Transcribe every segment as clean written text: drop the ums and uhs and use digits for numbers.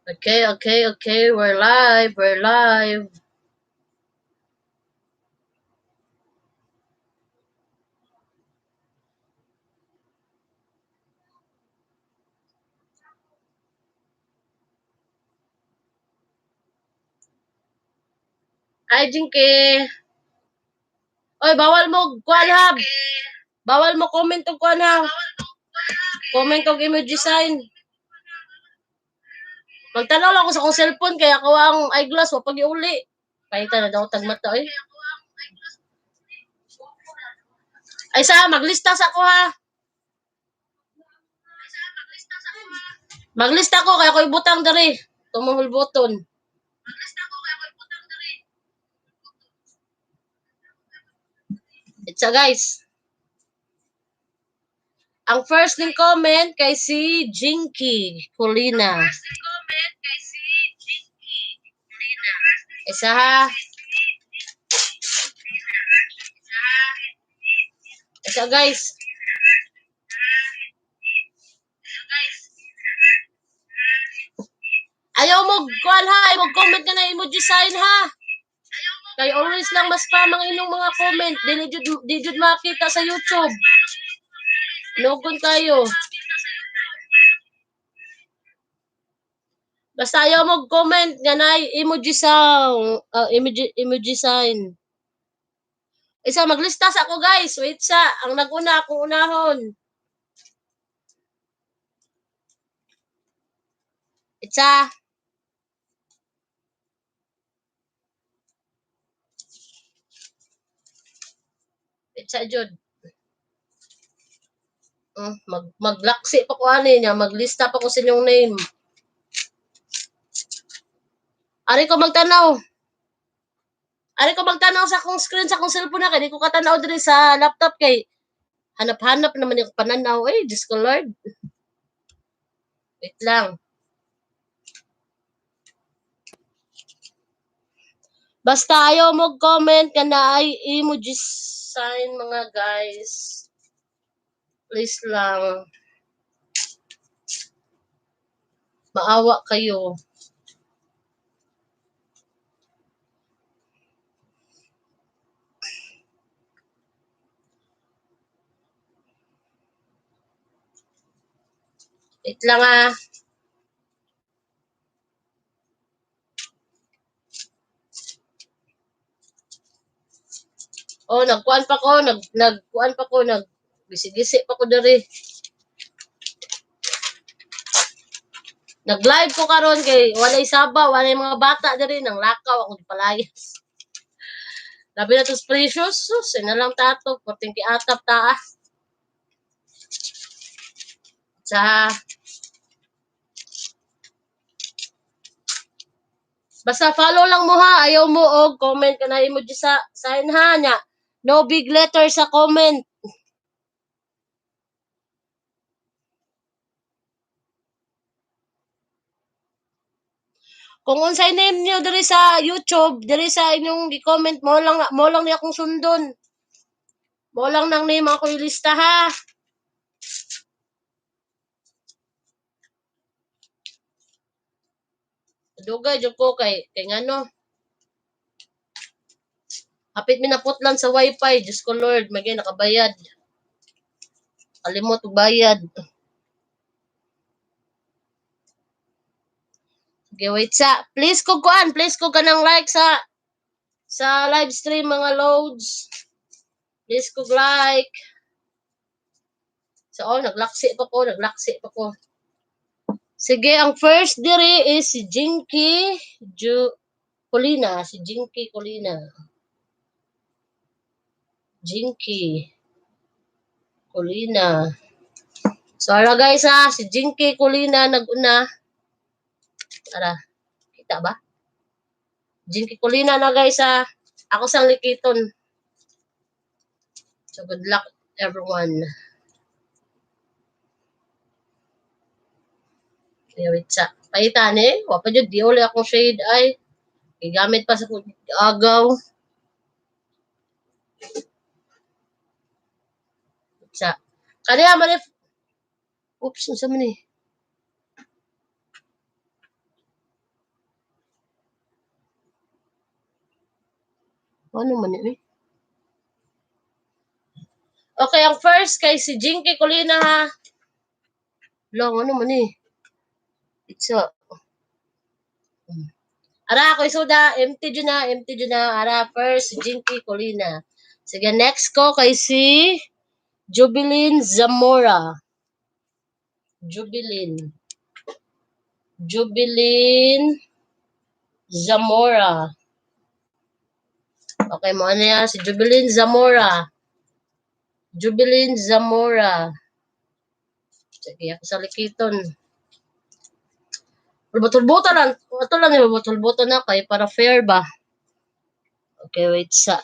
Okay. We're live. We're live. Hi, Jinky. Oy, bawal mo kuan ha. Bawal mo comment og kuan ha. Comment og emoji sign. Magtanaw lang ako sa akong cellphone kaya ako ang eyeglass wa pag iuli. Kahit na daw tag mata oy. Ay sa maglista sa ako ha. Maglista ko kaya ko ibutang diri. Tumuhol button. It's a guys. Ang first ning comment kay si Jinky Colina. Isa ha. Isa guys. Ayaw mo kuan ha, ayaw mo comment ka na emoji sign ha. Kay always lang mas spam ang inyong mga comment. Di jud makita sa YouTube. Logon kayo. Basta ayaw mo comment nga na emoji sound, emoji sign. Isa maglista sa ako guys. Wait sa ang naguna akong unahon. Itsa. Itsa jud. Maglaksi pa ko ani niya, maglista pa ko sa inyong name. Ari ko magtanaw. Ari ko magtanaw sa akong screen sa akong cellphone na kay di ko katanaw diri sa laptop kay hanap-hanap naman yung pananaw. Eh, Diyos ko Lord. Wait lang. Basta ayaw mo comment ka na ay emoji sign mga guys. Please lang. Maawa kayo. Wait lang ah. Oh, nagkuan pa ko, nagkuan pa ko, nag gisi-gisi pa ko diri. Nag-live ko karon kay walay saba, walay mga bata diri nang lakaw ako palayas. Labi na tos precious, sus, ina lang tato, porting kiatap ta. Sa Basta follow lang mo ha, ayaw mo og comment ka na emoji sa sign ha nya. No big letter sa comment. Kung unsay name niyo diri sa YouTube, diri sa inyong gi-comment mo lang niya akong sundon. Mo lang nang name ako ilista ha. Dugay jud ko kay ngano. Hapit mi naputlan sa wifi, Diyos ko Lord, magay nakabayad. Kalimot og bayad. Okay, wait sa. Please ko kuan, please ko kanang like sa live stream mga loads. Please ko like. So, oh, naglaksi pa ko, naglaksi pa ko. Sige, ang first diri is si Jinky Ju Colina, si Jinky Colina. Jinky Colina. So, ara guys ha, si Jinky Colina naguna. Ara, kita ba? Jinky Colina na guys ha. Ako sang likiton. So, good luck everyone. Okay, wait sa. Paita ni, wa pa jud di uli akong shade ay. Gigamit pa sa agaw. Sa kaniya man. Oops, unsa man ni? Ano man ni, eh? Okay, ang first kay si Jinky Colina ha. Long, ano man eh? It's a... Ara, ako isuda, empty dyan na, empty dyan na. Ara, first, si Jinky Colina. Sige, next ko kay si Jubilin Zamora. Jubilin. Jubilin Zamora. Okay, mo ano yan? Si Jubilin Zamora. Jubilin Zamora. Sige, ako sa likiton. Hulbot-hulbotan lang. Ito lang yung hulbot-hulbotan na kay para fair ba? Okay, wait sa.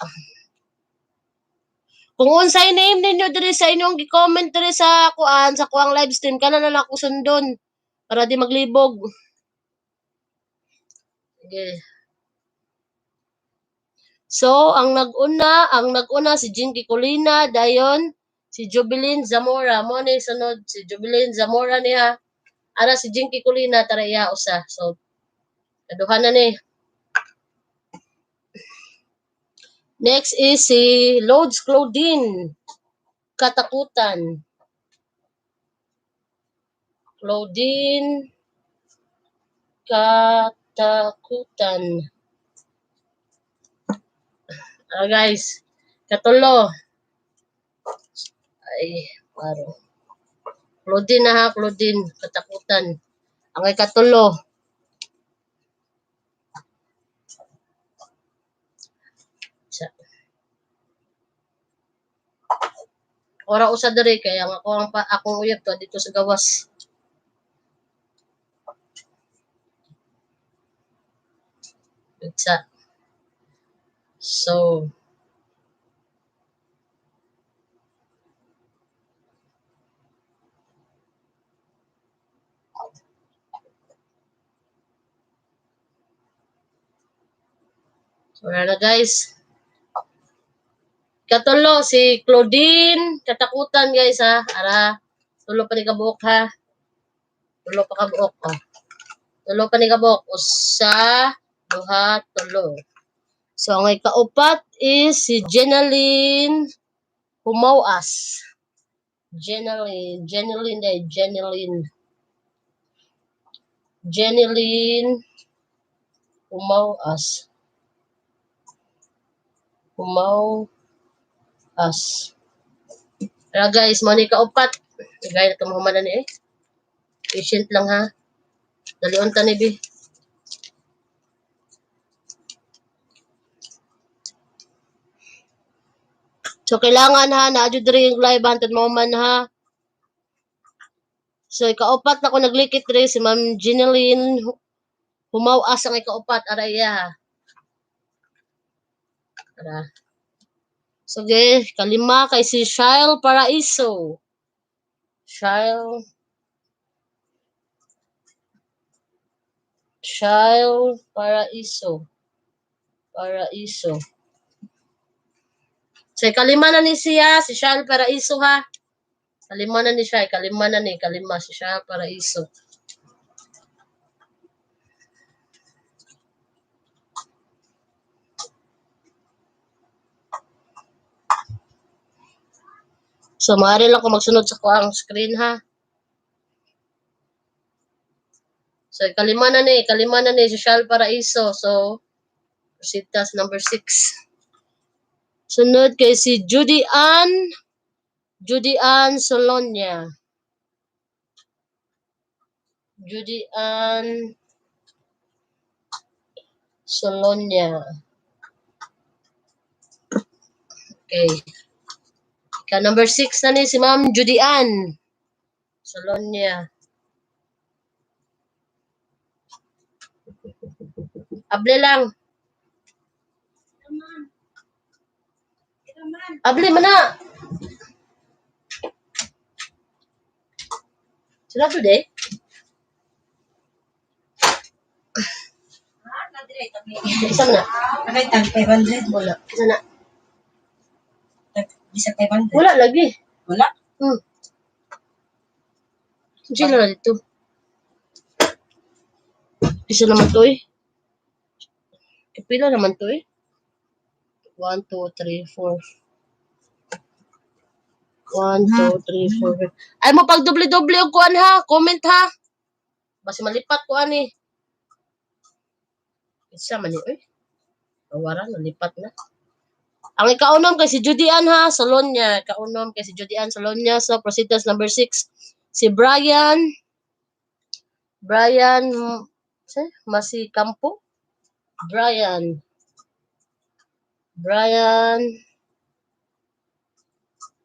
Kung unsay name ninyo diri sa inyong gi-comment diri sa kuan, sa kuang live stream, kana na lang ako sundon para di maglibog. Sige. So, ang nag-una si Jinky Colina, dayon si Jubilin Zamora. Mo ni sunod si Jubilin Zamora niya. Ara si Jinky Colina tara iya usa. So, kaduha na ni. Next is si Loads Claudine Katakutan. Claudine Katakutan. Ah, guys, katulo. Ay, paro. Claudine na ha, Claudine Katakutan. Ang ikatulo. Sa. Ora usa diri kay ang ako ang pa, akong uyab to dito sa gawas. Sa. So, wala na guys. Katulo, si Claudine Katakutan guys ha. Ara, tulo pa ni kabuok ha. Tulo pa kabuok. Oh. Tulo pa ni kabuok. Usa, duha, tulo. So, ang ikaupat is si Jenaline Humawas. Jenaline, Jenaline, eh, Jenaline. Jenaline Humawas. Humawas. Ara guys, mo ni kaupat. Gaya na tumuhuman na ni eh. Patient lang ha. Dalion ta ni bi. So kailangan ha, naadyo diri yung live hantod mo man ha. So ikaupat na ko naglikit diri si Ma'am Jeneline Humawas ang ikaupat ara iya ha. Ara. So ge, kalima kay si Shyle Paraiso. Shyle Shyle Paraiso. Paraiso. So ikalima na ni siya, si Shyle Paraiso ha. Kalima na ni siya, ikalima na ni, kalima si Shyle Paraiso. So maaari lang ko magsunod sa kuang screen ha. So ikalima na ni si Shyle Paraiso. So proceed ta sa number 6. Sunod kay si Judy Ann, Judy Ann Solonia. Judy Ann Solonia. Okay. Ka number 6 na ni si Ma'am Judy Ann Solonia. Able lang. Able man na. Sila to day? Isa na. Nakay tag 500. Wala. Isa na. Bisa 500. Wala lagi. Wala. Sila na dito. Isa naman to eh. Pila naman to eh. 1, 2, 3, 4. 1, 2, 3, 4. Ay mo pag doble-doble og kuan ha, comment ha. Basi malipat ko ani. Isa man ni oy. Kawara nalipat na. Ang ikaunom kay si Judy Ann ha, Salonia. Kaunom kay si Judy Ann Salonia sa Prositas. Number 6 si Brian Brian si Masikampo. Brian Brian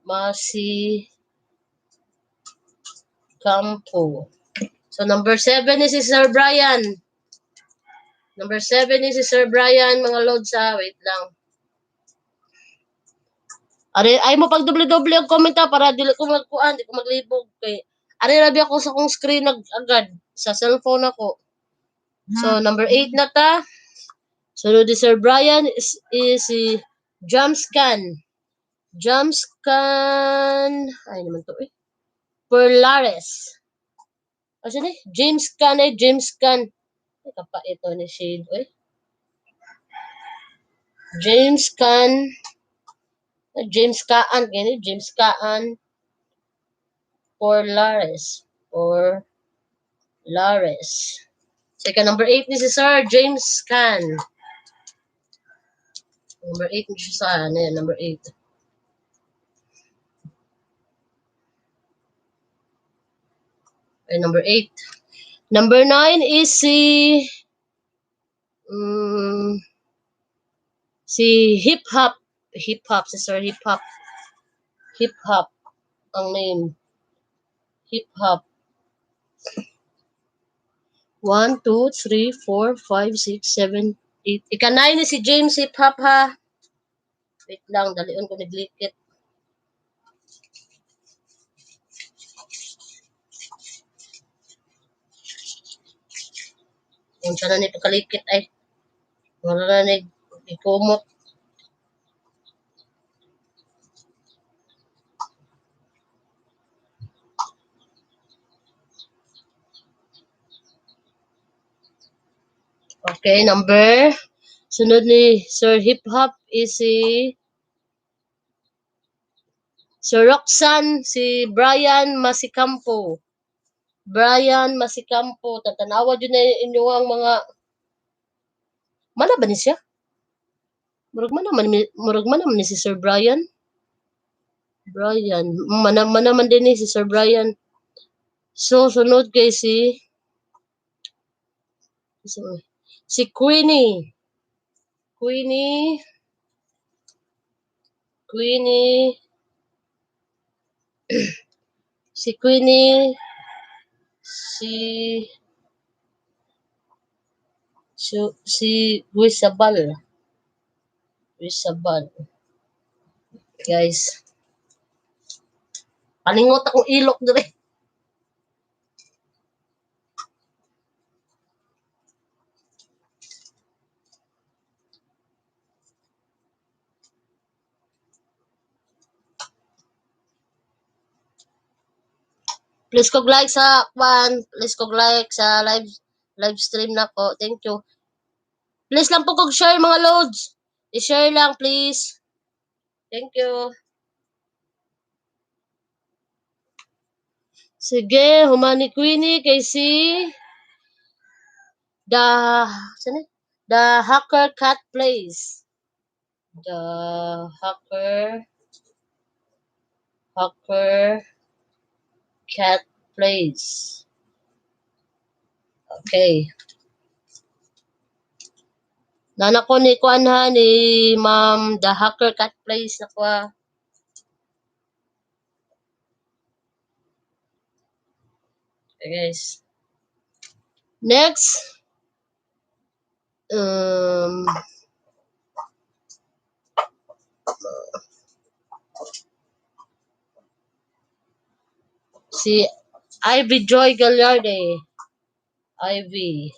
Masikampo. So number 7 is si Sir Brian. Number 7 is si Sir Brian, mga lods ha. Wait lang. Ari ay mo pag doble-doble ang comment ha, para dili ko magkuan, di ko maglibog kay ari rabi ako sa akong screen nag agad sa cellphone ako. So number 8 na ta. Sunod ni Sir Brian is si Jamscan. Jamscan ay naman to eh. Perlares. Asa ni? James Can eh, James Can. Ay, kapa ito ni Shade oy. James Can. James Kaan gani James Kaan Porlares or Lares. Seka number 8 ni si Sir James Can. Number 8 ni siya sa ano yan, number 8. Ay, number 8. Number 9 is si Hip Hop. Hip Hop, si Sir Hip Hop. Hip Hop ang name. Hip Hop. 1, 2, 3, 4, 5, 6, 7, 8. Ika-9 ni si James Hip Hop ha. Wait lang, dalion ko naglikit. Unsa na ni pagkalikit ay. Wala na ni ikumot. Okay, number. Sunod ni Sir Hip Hop is si Sir Roxanne, si Brian Masicampo. Brian Masicampo. Tatanawa dyan na inyo ang mga mana ba ni siya? Murag mana man ni si Sir Brian. Brian, mana mana man din ni si Sir Brian. So sunod kay si Queenie. Queenie Queenie si Queenie si si si Guisabal. Guisabal. Guys, paningot akong ilok dire. Please kog like sa kwan, please kog like sa live stream nako. Thank you. Please lang po kog share mga loads. I-share lang please. Thank you. Sige, humani Queenie kay si The sino? The Hacker Cat Place. The Hacker Cat Place. Okay. Nana ko ni kuan ha ni Ma'am The Hacker Cat Place na ko ha. Okay, guys. Next, si Ivy Joy Gallarde. Ivy.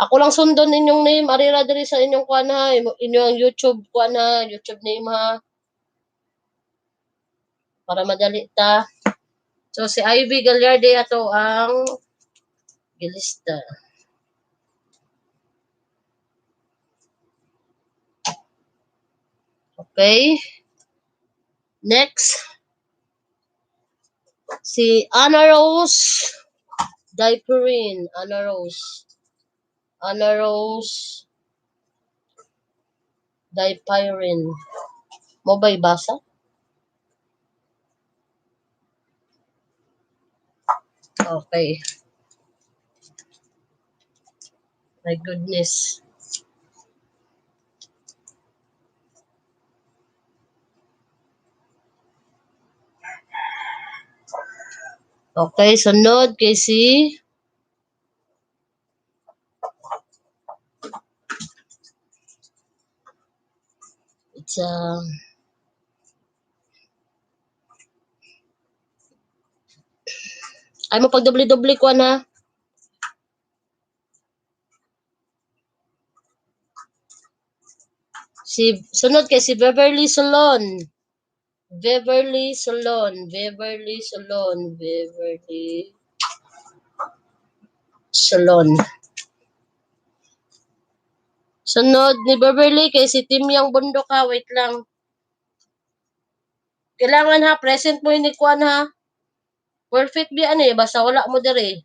Ako lang sundon inyong name arira diri sa inyong kuan ha, inyong YouTube kuan ha, YouTube name ha. Para madali ta. So si Ivy Gallarde ato ang gilista. Okay. Next. Si Ana Rose Diaperin. Ana Rose. Ana Rose Dipyrin. Mo ba'y basa? Okay. My goodness. Okay, sunod kay si It's ay mo pagdubli-dubli ko na. Si sunod kay si Beverly Solon. Beverly Solon, Beverly Solon, Beverly Solon. Sunod ni Beverly kay si Timyang Bundok ha, wait lang. Kailangan ha, present mo ni kuan ha. Perfect bi ani basta wala mo diri.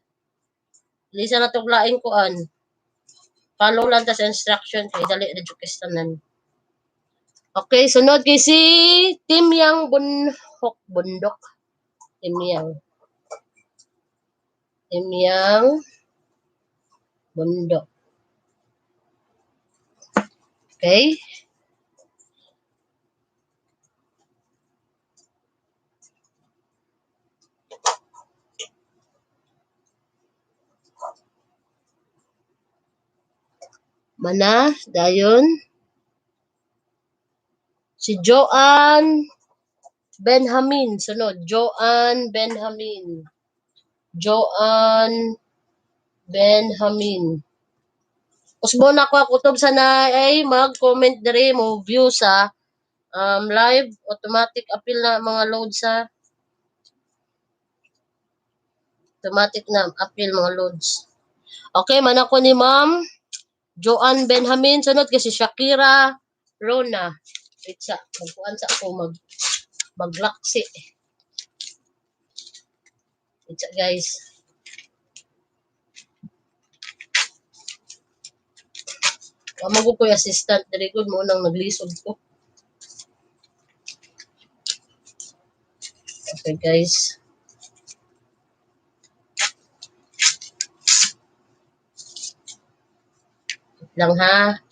Lisa na tog laing kuan. Follow lang ta sa instruction kay dali ra jud kay tanan. Okay, sunod kay si Timyang Bunhok Bundok. Timyang. Timyang Bundok. Okay. Mana, dayon. Si Joanne Benjamin. Sunod, Joanne Benjamin. Joanne Benjamin. Usbon ako, kutob sa na ay mag-comment diri mo view sa live automatic appeal na mga load sa automatic na appeal mga loads. Okay, man ako ni Ma'am Joanne Benjamin. Sunod kasi Shakira Rona. Wait sa, magkuan sa ako maglaksi. Wait sa guys. Wa man ko assistant diri gud mo nang naglisod ko. Okay guys. Wait lang ha.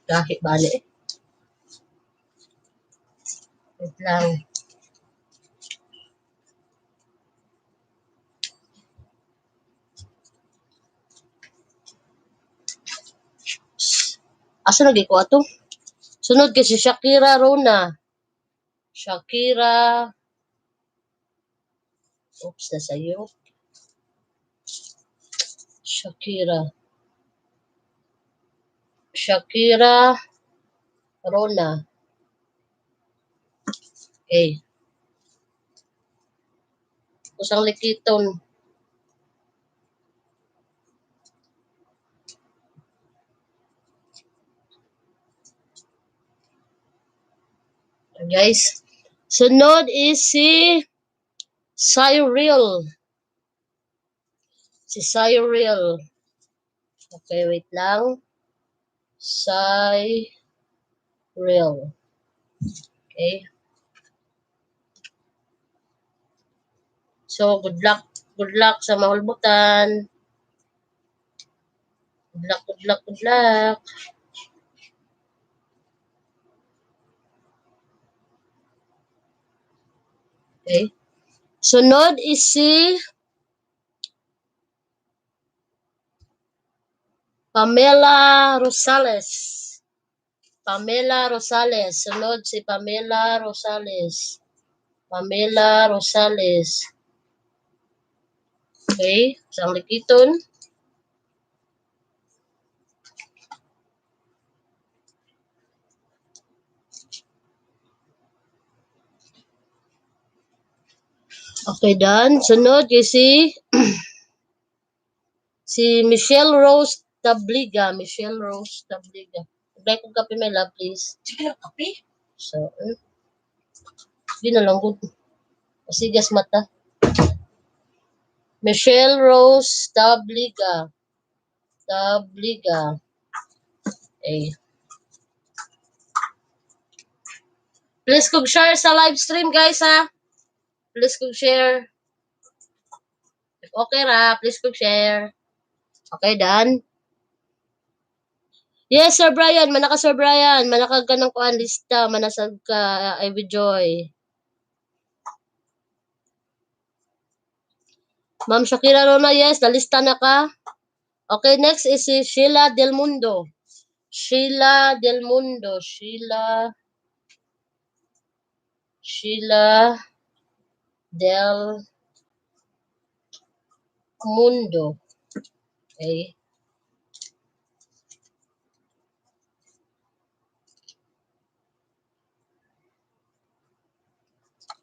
Kahit bali eh. Wait lang. Asa lagi ko ato? Sunod kay si Shakira Rona. Shakira. Oops, nasayo. Shakira. Shakira Rona. Okay. Usang likiton. Guys, sunod is si Cyril. Si Cyril. Okay, wait lang. Cyril. Okay. So, good luck. Good luck sa mahulbutan. Good luck, good luck, good luck. Okay. Sunod is si Pamela Rosales. Pamela Rosales. Sunod si Pamela Rosales. Pamela Rosales. Okay. Isang likiton. Okay, done. Sunod kay si Si Michelle Rose Tabliga. Michelle Rose Tabliga. Apply kong kape, my love, please. Sige lang, kape. So, eh. Di na lang good. Masigas mata. Michelle Rose Tabliga. Tabliga. Okay. Please kog share sa live stream, guys, ha. Please kog share. If okay ra, please kog share. Okay, done. Yes, Sir Brian. Manaka, Sir Brian. Manaka ka ng kuan lista. Manasag ka, Ivy Joy. Ma'am Shakira Rona, yes. Nalista na ka. Okay, next is si Sheila Del Mundo. Sheila Del Mundo. Sheila. Sheila Del Mundo. Okay.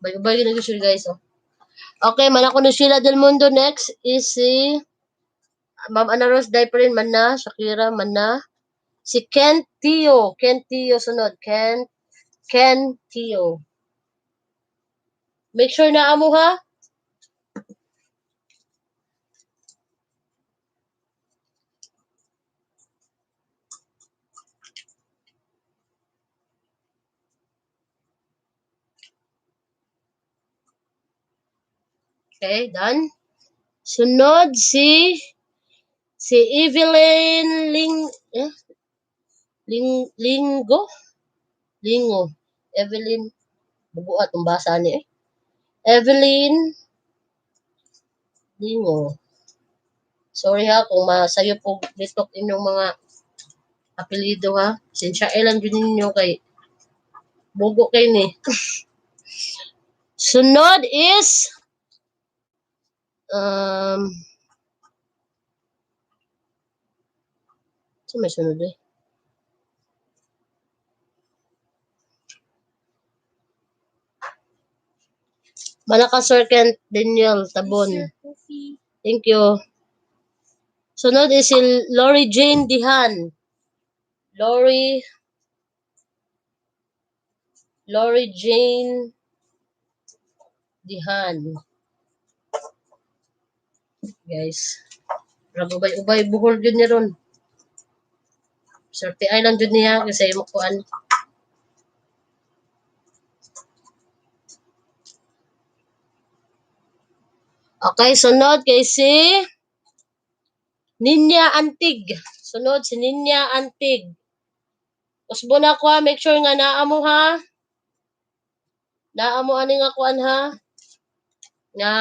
Bye-bye na siya, guys. Oh. Okay, man ako ni Sheila Del Mundo. Next is si Ma'am Ana Rose Diaperin, man na. Shakira, man na. Si Ken Tio. Ken Tio, sunod. Ken Tio. Make sure na amo ha. Okay, done. Sunod si Evelyn Ling eh, Ling Linggo Lingo. Evelyn bubuat ang basa ni eh. Evelyn Lingo. Sorry ha kung masayo po litok inyong mga apelyido ha. Sinsya lang jud ninyo kay bugo kay ni. Sunod is so may sunod eh. Malaka Sir Kent Daniel Tabon. Sir Kofi. Thank you. Sunod is si Lori Jane Dihan. Lori Jane Dihan. Guys, ubay-ubay buhol jud niya ron. Sir TI lang jud niya kasi makuan. Okay, sunod kay si Ninya Antig. Sunod si Ninya Antig. Usbo na ko ha, make sure nga naa mo ha. Naa mo ani nga kuan ha. Nga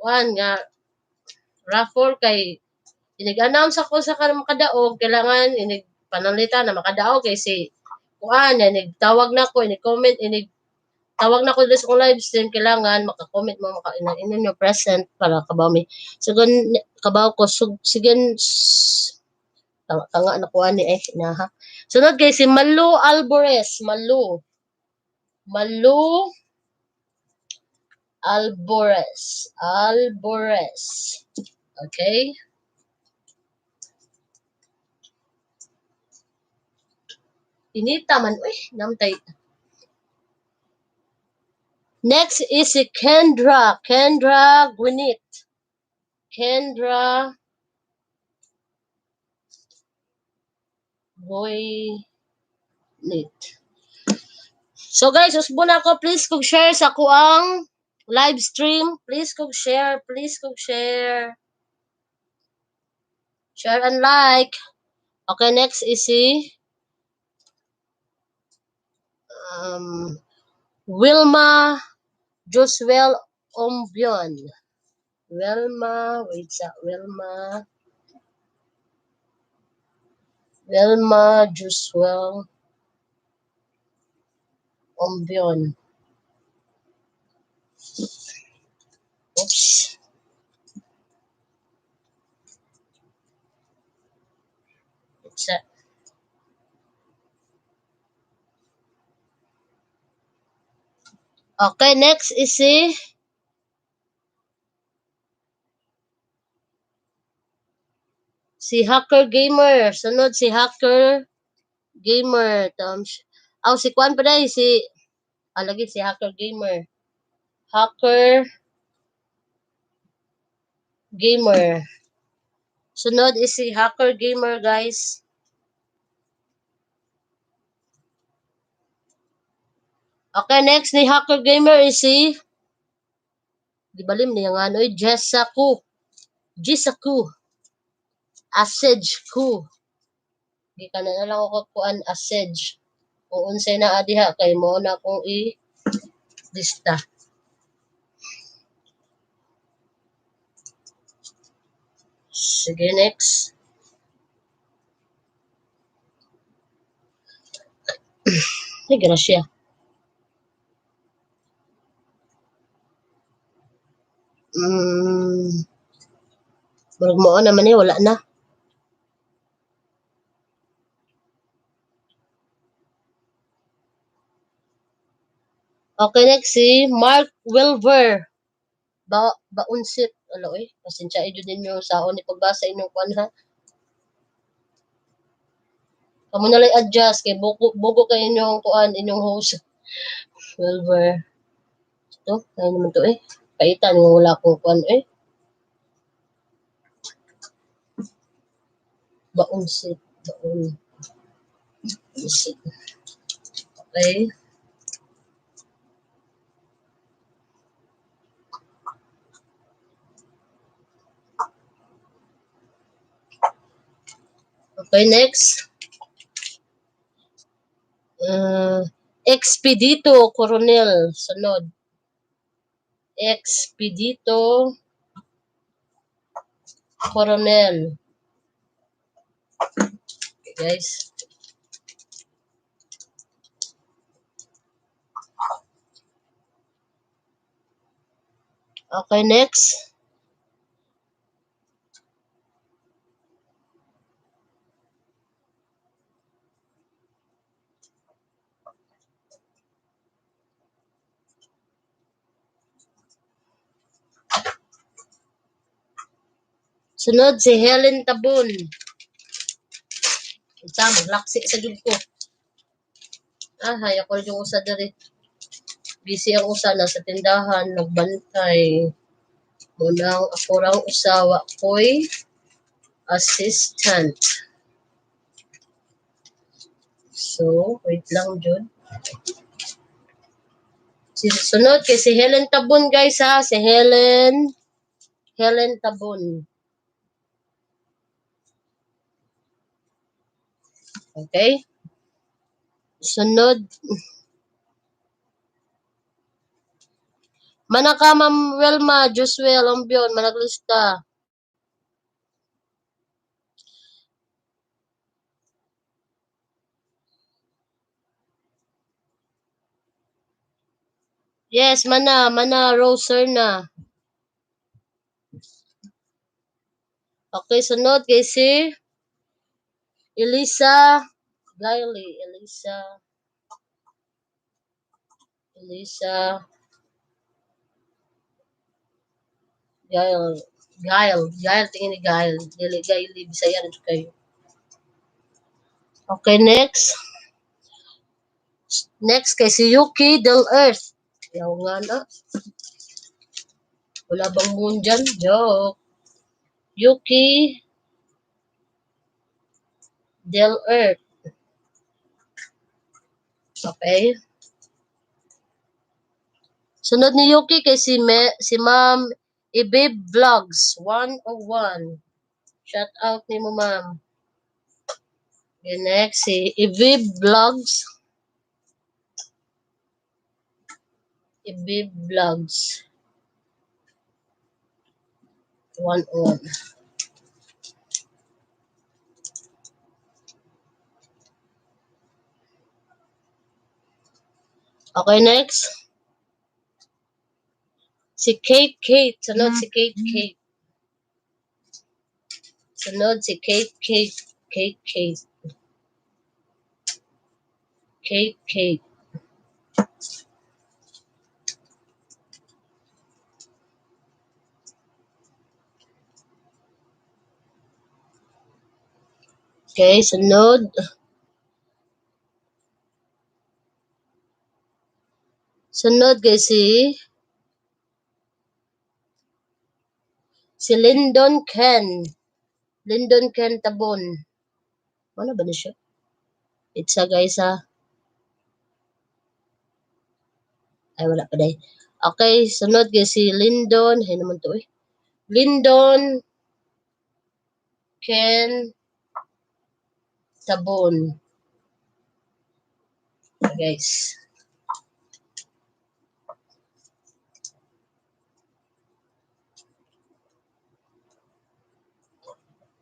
kuan nga raffle kay inig-announce ako sa kanang makadaog, kailangan inig pananglita na makadaog kay si kuan inig tawag na ko, inig comment, inig tawag na ko diri sa akong live stream, kailangan maka-comment mo, maka ina nyo present para kabaw mi. Sigon kabaw ko sug sigan tanga na kuan ni eh na ha. Sunod kay si Malu Alborez, Malu. Malu Alborez. Alborez. Okay. Inita man uy, namtay. Next is si Kendra, Kendra Gwinit. Kendra Gwinit. So guys, usbo na ako, please kog share sa kuang live stream. Please kog share, please kog share. Share and like. Okay, next is si Wilma Josuel Ombion. Wilma, wait sa Wilma. Wilma Josuel Ombion. Oops. It's a Okay, next is si Si Hacker Gamer, sunod si Hacker Gamer. Aw, si kuan pa day si lagi si Hacker Gamer. Hacker Gamer. Sunod is si Hacker Gamer, guys. Okay, next ni Hacker Gamer is si gibalim niya nga ano, Jessaku. Jisaku. Asej ku. Gikan na lang ako kuan Asej. Kung unsay naa diha kay mo na akong i-lista. Sige, next. Ay, grasya. Murag mao naman eh, wala na. Okay, next si Mark Wilver. Ba baunsit. Alo eh, pasensya jud ninyo saon ni pagbasa inyong kuan ha. Kamo na lang adjust kay bugo, bugo kay inyong kuan, inyong host. Wilver. Ito, ay naman to eh. Paitan nga wala akong kuan eh. Baunsit, baunsit. Okay. Okay, next. Expedito Coronel, sunod. Expedito Coronel. Okay, guys. Okay, next. Sunod si Helen Tabon. Unsa maglaksi sa jud ko. Ah, hay ako yung usa diri. Busy ang usa nasa tindahan nagbantay. Munang ako rang usa wa ko'y assistant. So, wait lang jud. Si sunod kay si Helen Tabon, guys ha, si Helen Tabon. Okay? Sunod. Manaka Ma'am Wilma, Josuel, Ombion, managlista. Yes, mana, mana, Rose na. Okay, sunod kay si Elisa Gailey. Elisa. Elisa Gail. Gail. Gail, tingin ni Gail. Dili Gail, Bisaya rin kayo. Okay, next. Next kay si Yuki Del Earth. Yaw nga na. Wala bang moon dyan? Joke. Yuki Del Earth. Okay. Sunod ni Yuki kay si Ma'am Ibib Vlogs 101. Shout out ni mo, ma'am. Okay, next si Ibib Vlogs. Ibib Vlogs 101. Okay, next. Si Kate Kate. Sunod si Kate Kate. Sunod si Kate Kate. Kate Kate. Kate Kate. Okay, sunod. Sunod kay si Lyndon Ken. Lyndon Ken Tabon. Ano ba na siya? It's a guys ha. Ay, wala pa day. Okay, sunod kay si Lyndon. Hay naman to eh. Lyndon Ken Tabon. Okay, guys.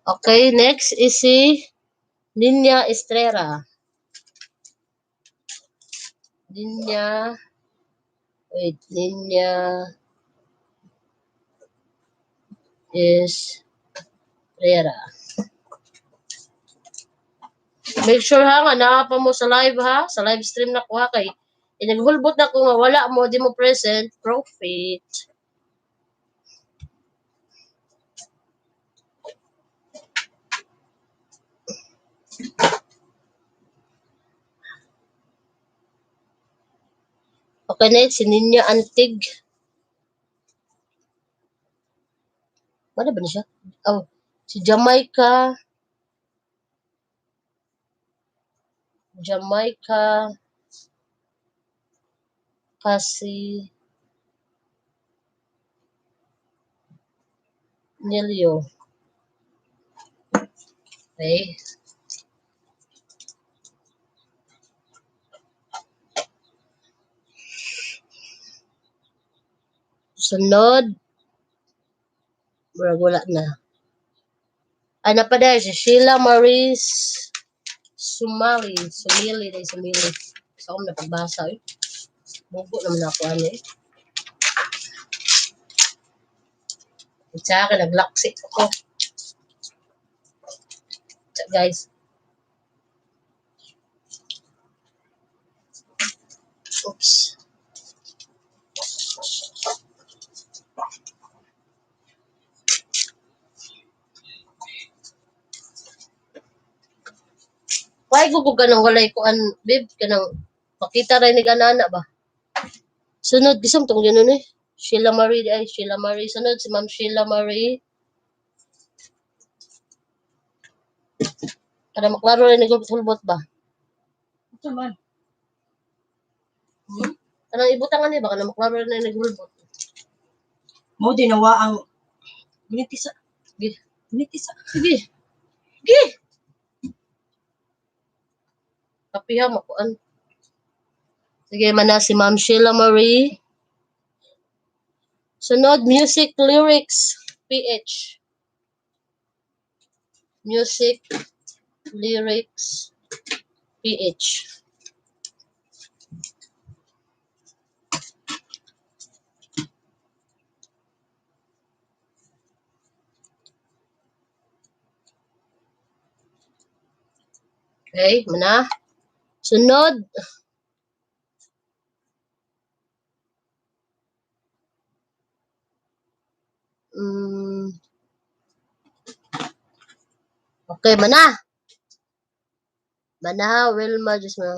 Okay, next is si Ninya Estrera. Ninya, wait, Ninya Estrera. Make sure ha nga naa pa mo sa live ha, sa live stream na ko ha kay inaghulbot na ko nga wala mo, di mo present, profit. Okay, next, si Ninya Antig. Wala ba na siya? Oh, si Jamaica. Jamaica Kasi Nilio. Okay. Sunod. Murag wala na. Ay, na pa dahil si Sheila Marie Sumali. Sumili dahil sumili. So, ako napagbasa eh. Bugo naman ako ano eh. At sa akin, naglaksi ako. So, guys. Oops. Why ko kanang walay kuan, babe, kanang makita ra ni ganana ba? Sunod gisam tong ganun eh. Sheila Marie ay Sheila Marie, sunod si Ma'am Sheila Marie. Para maklaro ra ni hulbot ba? Ito man. Kanang ibutangan ni ba kanang maklaro ra ni hulbot. Mo dinawa ang giniti sa Sige. giniti sa Sige. Sige. Kapiha makuan. Sige man na si Ma'am Sheila Marie. Sunod, Music Lyrics PH. Music Lyrics PH. Okay, mana. Sunod. Okay, mana. Mana, Wilma, Diyos mo.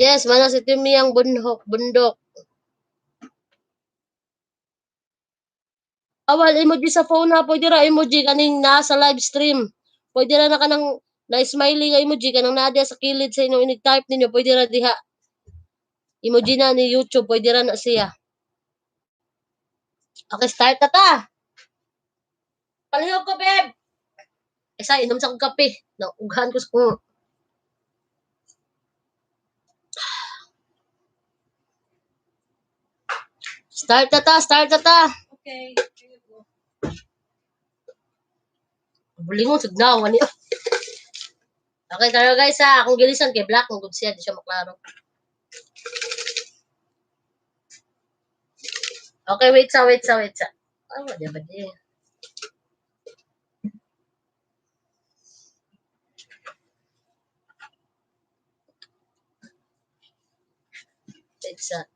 Yes, mana si Timiyang Bundok, Bundok. Awal emoji sa phone ha, pwede ra emoji kaning naa sa live stream. Pwede ra na kanang na smiley nga emoji kanang naa diha sa kilid sa inyong inig-type ninyo, pwede ra diha. Emoji na ni YouTube, pwede ra na siya. Okay, start na ta. Palihog ko, babe. Isa, inom sa kong kape. Naughan ko sa kong. Start na ta, start na ta. Okay. Bulingon sa gnaw ani. Okay, kayo guys ha, akong gilisan kay black mong gud siya, di siya maklaro. Okay, wait sa, wait sa, wait sa. Ah, wala ba di? Wait sa.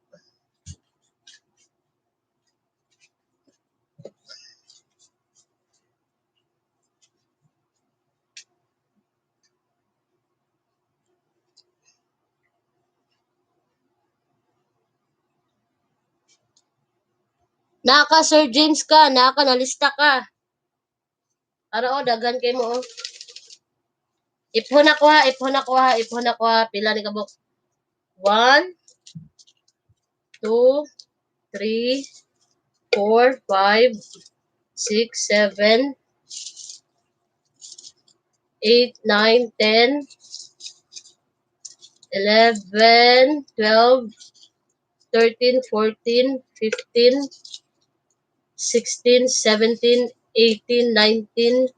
Naa ka, Sir James ka, naa ka, nalista ka. Ara oh, daghan kay mo oh. Iphon ako ha, iphon ako ha, iphon ako ha. Pila ni kabuok? 1, 2, 3, 4, 5, 6, 7, 8, 9, 10, 11, 12, 13, 14, 15, 16, 17, 18, 19,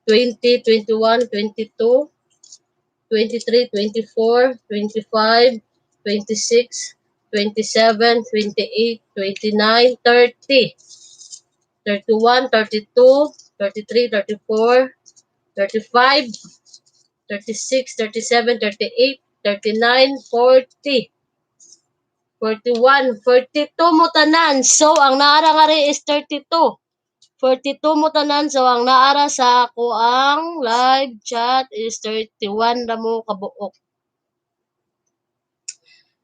20, 21, 22, 23, 24, 25, 26, 27, 28, 29, 30, 31, 32, 33, 34, 35, 36, 37, 38, 39, 40, 41, 42 mo tanan. So, ang naara nga rin is 32. 42 mo tanan. So, ang naara sa ako ang live chat is 31 na mo kabuok.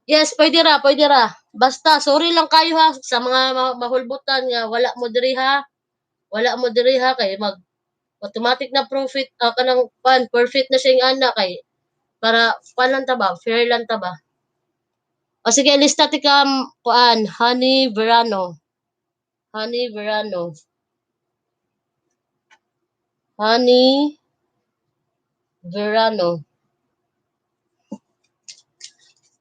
Yes, pwede ra, pwede ra. Basta, sorry lang kayo ha sa mga mahulbutan nga wala mo diri ha. Wala mo diri ha kay mag automatic na profit kanang pan perfect na siya yung ana kay para pan lang ta ba, fair lang ta ba. O sige, lista ti ka kuan, Honey Verano. Honey Verano. Honey Verano.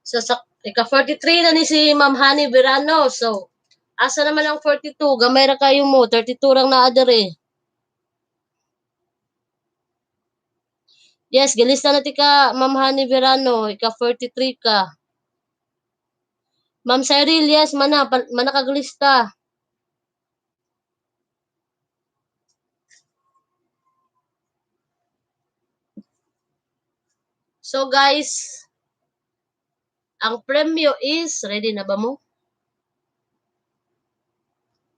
So sa ika 43 na ni si Ma'am Honey Verano. So asa naman ang 42? Gamay ra kayo mo, 32 rang naa diri. Yes, gilista na ti ka Ma'am Honey Verano, ika 43 ka. Ma'am Cyril, yes, mana mana kaglista. So guys, ang premyo is, ready na ba mo?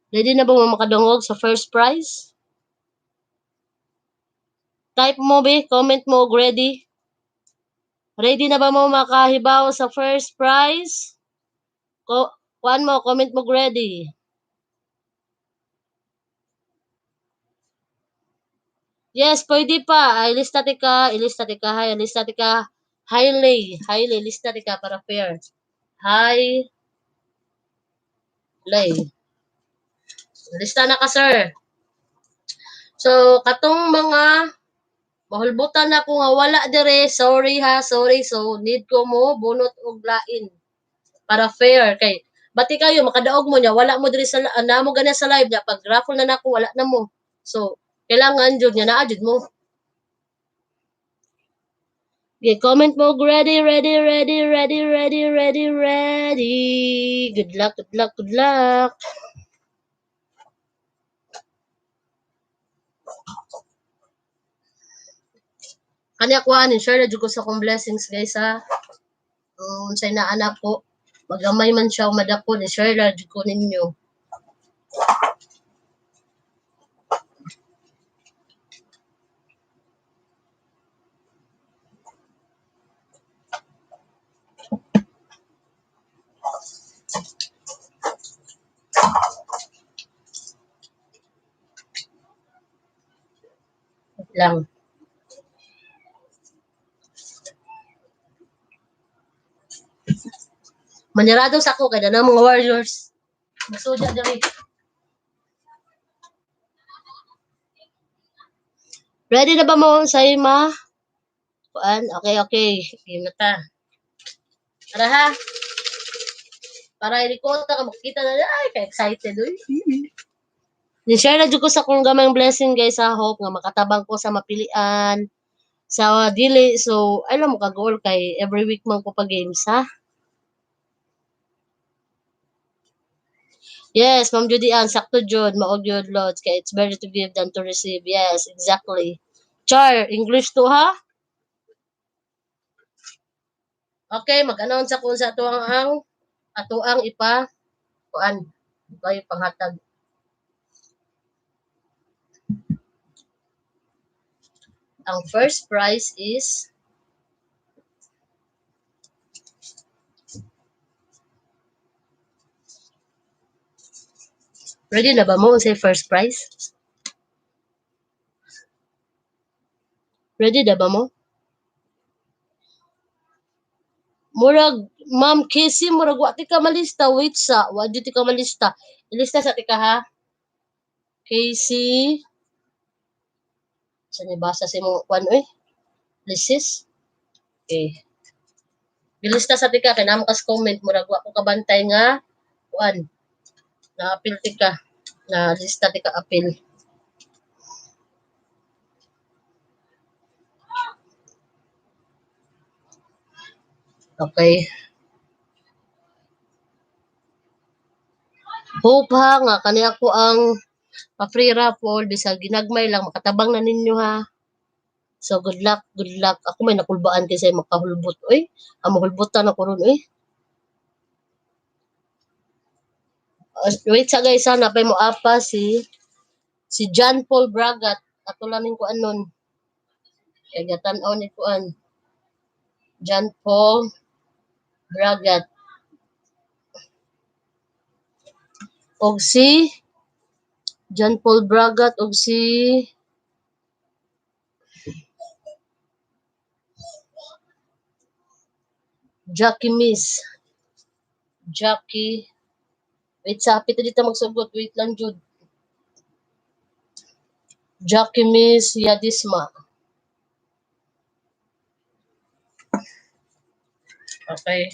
Ready na ba mo makadungog sa first prize? Type mo be, comment mo og ready. Ready na ba mo makahibaw sa first prize? Ko kuan mo, comment mo og ready. Yes, pwede pa. Ay, lista ti ka, ilista ti ka, hay, lista ti ka. Highly, highly, lista ti ka para fair. Hi, lay. Lista na ka, sir. So, katong mga mahulbutan na ko nga wala dire, sorry ha, sorry. So, need ko mo bunot og lain para fair kay bati kayo makadaog mo niya, wala mo diri sa namo gani sa live niya pag raffle na nako wala na mo. So, kailangan jud nga naa jud mo. Okay, comment mo ready, ready, ready, ready, ready, ready, ready. Good luck, good luck, good luck. Kanya kuan, share na jud ko sa akong blessings guys ha. Unsay na anak ko, magamay man siya o madako, ni share na jud ko ninyo. Lang. Manirado sa ako kay na mga warriors. Masudya diri. Ready na ba mo sa ma? Kuan, okay, okay. Game na ta. Tara ha. Para i-record ka makita na ay ka excited uy. Ni-share na jud ko sa akong gamayng blessing guys sa hope nga makatabang ko sa mapilian sa dili. So alam mo ka goal kay every week man ko pa games ha. Yes, Ma'am Judy Ann, sakto jud, mao gyud Lods kay it's better to give than to receive. Yes, exactly. Char, English to ha? Okay, mag-announce ako sa ato ang ato ang ipa kuan, kay panghatag. Ang first prize is Ready na ba mo unsay first prize? Ready na ba mo? Murag Ma'am Casey, murag wa tika malista. Wait sa, wa jud tika malista. Ilista sa tika ha. Casey. Sa ni basa sa imong kuan oy? Lisis. Okay. Ilista sa tika kay namo kas comment, murag wa ko kabantay nga kuan. Na-apil tika. Na lista tika apil. Okay. Hope ha nga kani ako ang pa-free raffle bisag ginagmay lang makatabang na ninyo ha. So good luck, good luck. Ako may nakulbaan kaysa makahulbot oy. Ang mahulbotan ako ron oy. Wait sa guys ha, napay mo apa si John Paul Bragat. Ato lang ning kuan nun. Kay gatan-aw ni kuan. John Paul Bragat. Og si John Paul Bragat og si Jackie Miss. Jackie. Wait sa hapit na dito magsugot. Wait lang jud. Jackie Miss Yadisma. Okay.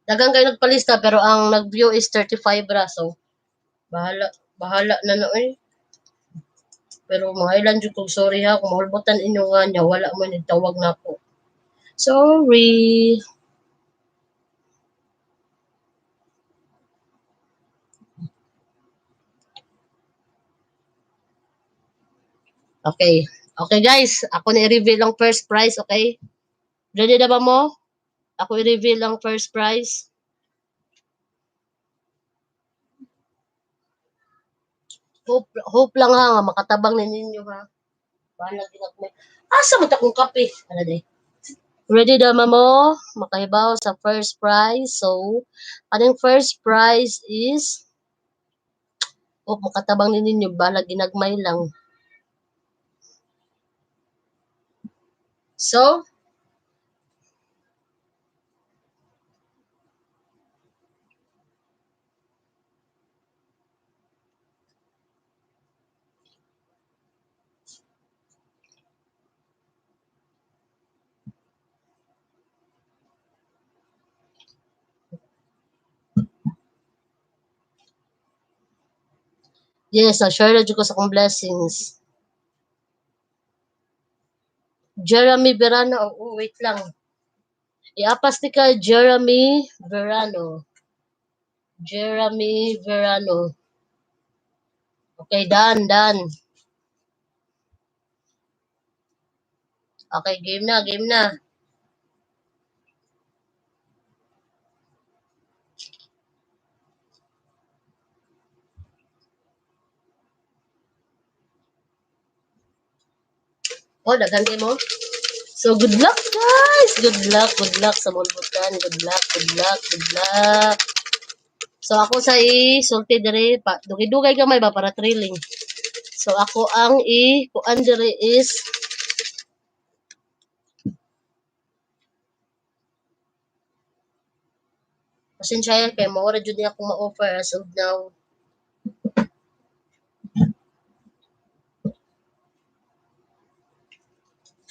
Daghang kayo nagpalista pero ang nag-view is 35 ra, so bahala bahala na na oy. Pero mga ilan jud kog sorry ha kung mahulbotan inyo nga nya wala mo nagtawag nako. Sorry. Okay. Okay guys, ako na i-reveal ang first prize, okay? Ready na ba mo? Ako i-reveal ang first prize. Hope, hope lang ha, nga makatabang na ninyo ha. Bahala ginagmay. Asa man ta kong kape? Ano day? Ready na mo? Makahibaw sa first prize. So, kaning first prize is hope makatabang ni ninyo, bahala ginagmay lang. So, yes, na-share na jud ko sa akong blessings. Jeremy Verano, oh, wait lang. Iapas ni ka Jeremy Verano. Jeremy Verano. Okay, done, done. Okay, game na, game na. Oh, daghan kay mo. So, good luck, guys! Good luck sa mulbutan. Good luck, good luck, good luck. So, ako sa i-sulti diri, pa, dugay-dugay gamay ba para thrilling. So, ako ang i-kuan diri is pasensya yan kay mao ra jud ni akong ma-offer as of now.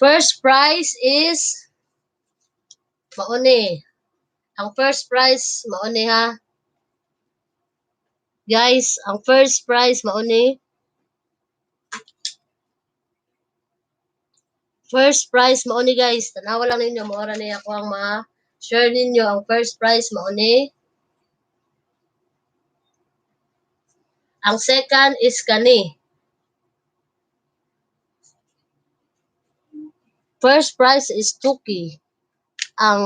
First prize is mauni. Ang first prize mauni ha. Guys, ang first prize mauni. First prize mauni guys. Tanawa lang ninyo mao ra ni ako ang ma-share ninyo ang first prize mauni. Ang second is kani. First prize is 2 key. Ang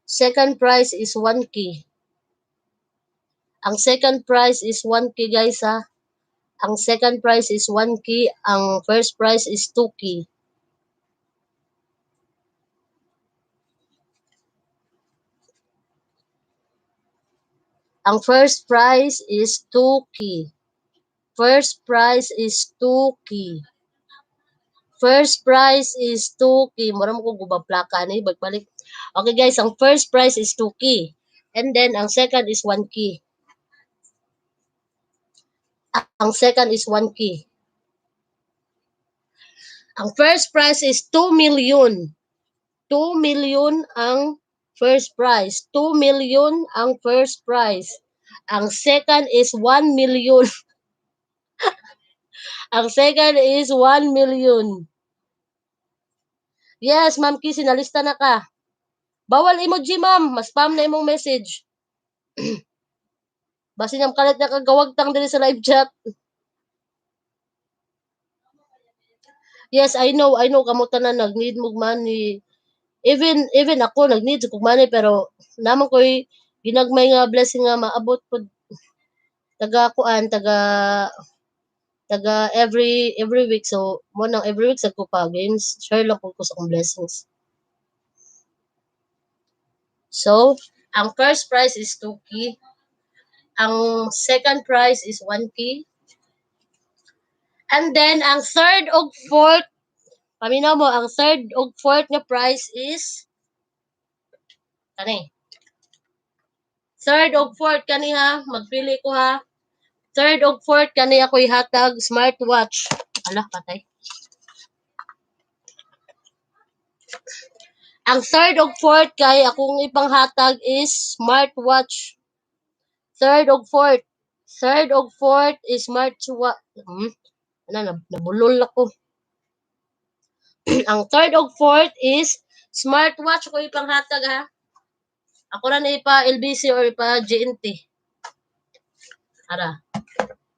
second prize is 1 key. Ang second prize is 1 key guys ha. Ang second prize is 1 key. Ang first prize is 2 key. Ang first prize is 2K. First prize is 2K. First prize is 2K. Mura mo ko gubang plaka ni bagbalik. Okay guys, ang first prize is 2K. And then ang second is 1K. Ang second is 1K. Ang first prize is 2 million. 2 million ang first prize. 2 million ang first prize. Ang second is 1 million. Ang second is 1 million. Yes, Ma'am Kissy, nalista na ka. Bawal emoji, ma'am. Mas-spam na imong message. Basin ang kalit na kagawagtang diri sa live chat. Yes, I know kamo tanan nag-need mo money. Even ako nag-need sa kog money, pero naman ko'y ginagmay nga blessing nga maabot pod taga kuan, taga taga every week. So mo nang every week sa ko pa games, share lang ko sa akong blessings. So ang first prize is 2K. Ang second prize is 1K. And then ang third og fourth, paminaw mo, ang third og fourth nga prize is kani. Third og fourth kani ha, magpili ko ha. Third og fourth kani ako ihatag smartwatch. Ala, patay. Ang third og fourth kay akong ipanghatag is smartwatch. Third og fourth. Third og fourth is smartwatch. Ano, nabulol ako. Ang third og fourth is smartwatch ko ipanghatag ha. Ako ra na ipa LBC or ipa GNT. Ara.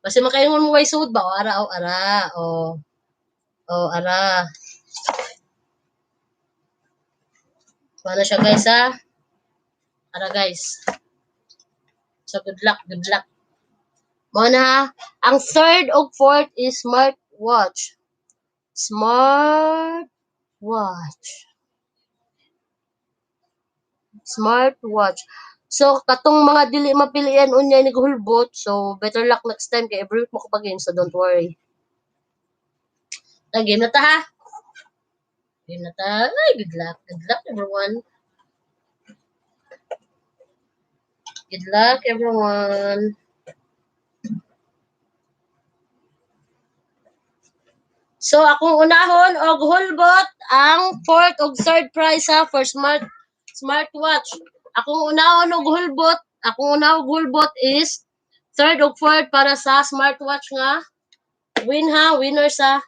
Basta makaingon mo way sud ba? O ara, o ara, o. O ara. Paano siya guys ha? Ara guys. So good luck, good luck. Mo na ha. Ang third og fourth is smartwatch. Smartwatch. Smartwatch. So katong mga dili mapilian unya ni gahulbot, so better luck next time kay every week mo ko pa-game, so don't worry. Na game na ta ha. Game na ta. Ay, good luck. Good luck everyone. Good luck everyone. So akong unahon og hulbot ang fourth og third prize ha for smartwatch. Akong unahon og hulbot, akong unahon og hulbot is third og fourth para sa smartwatch nga win ha, winner sa.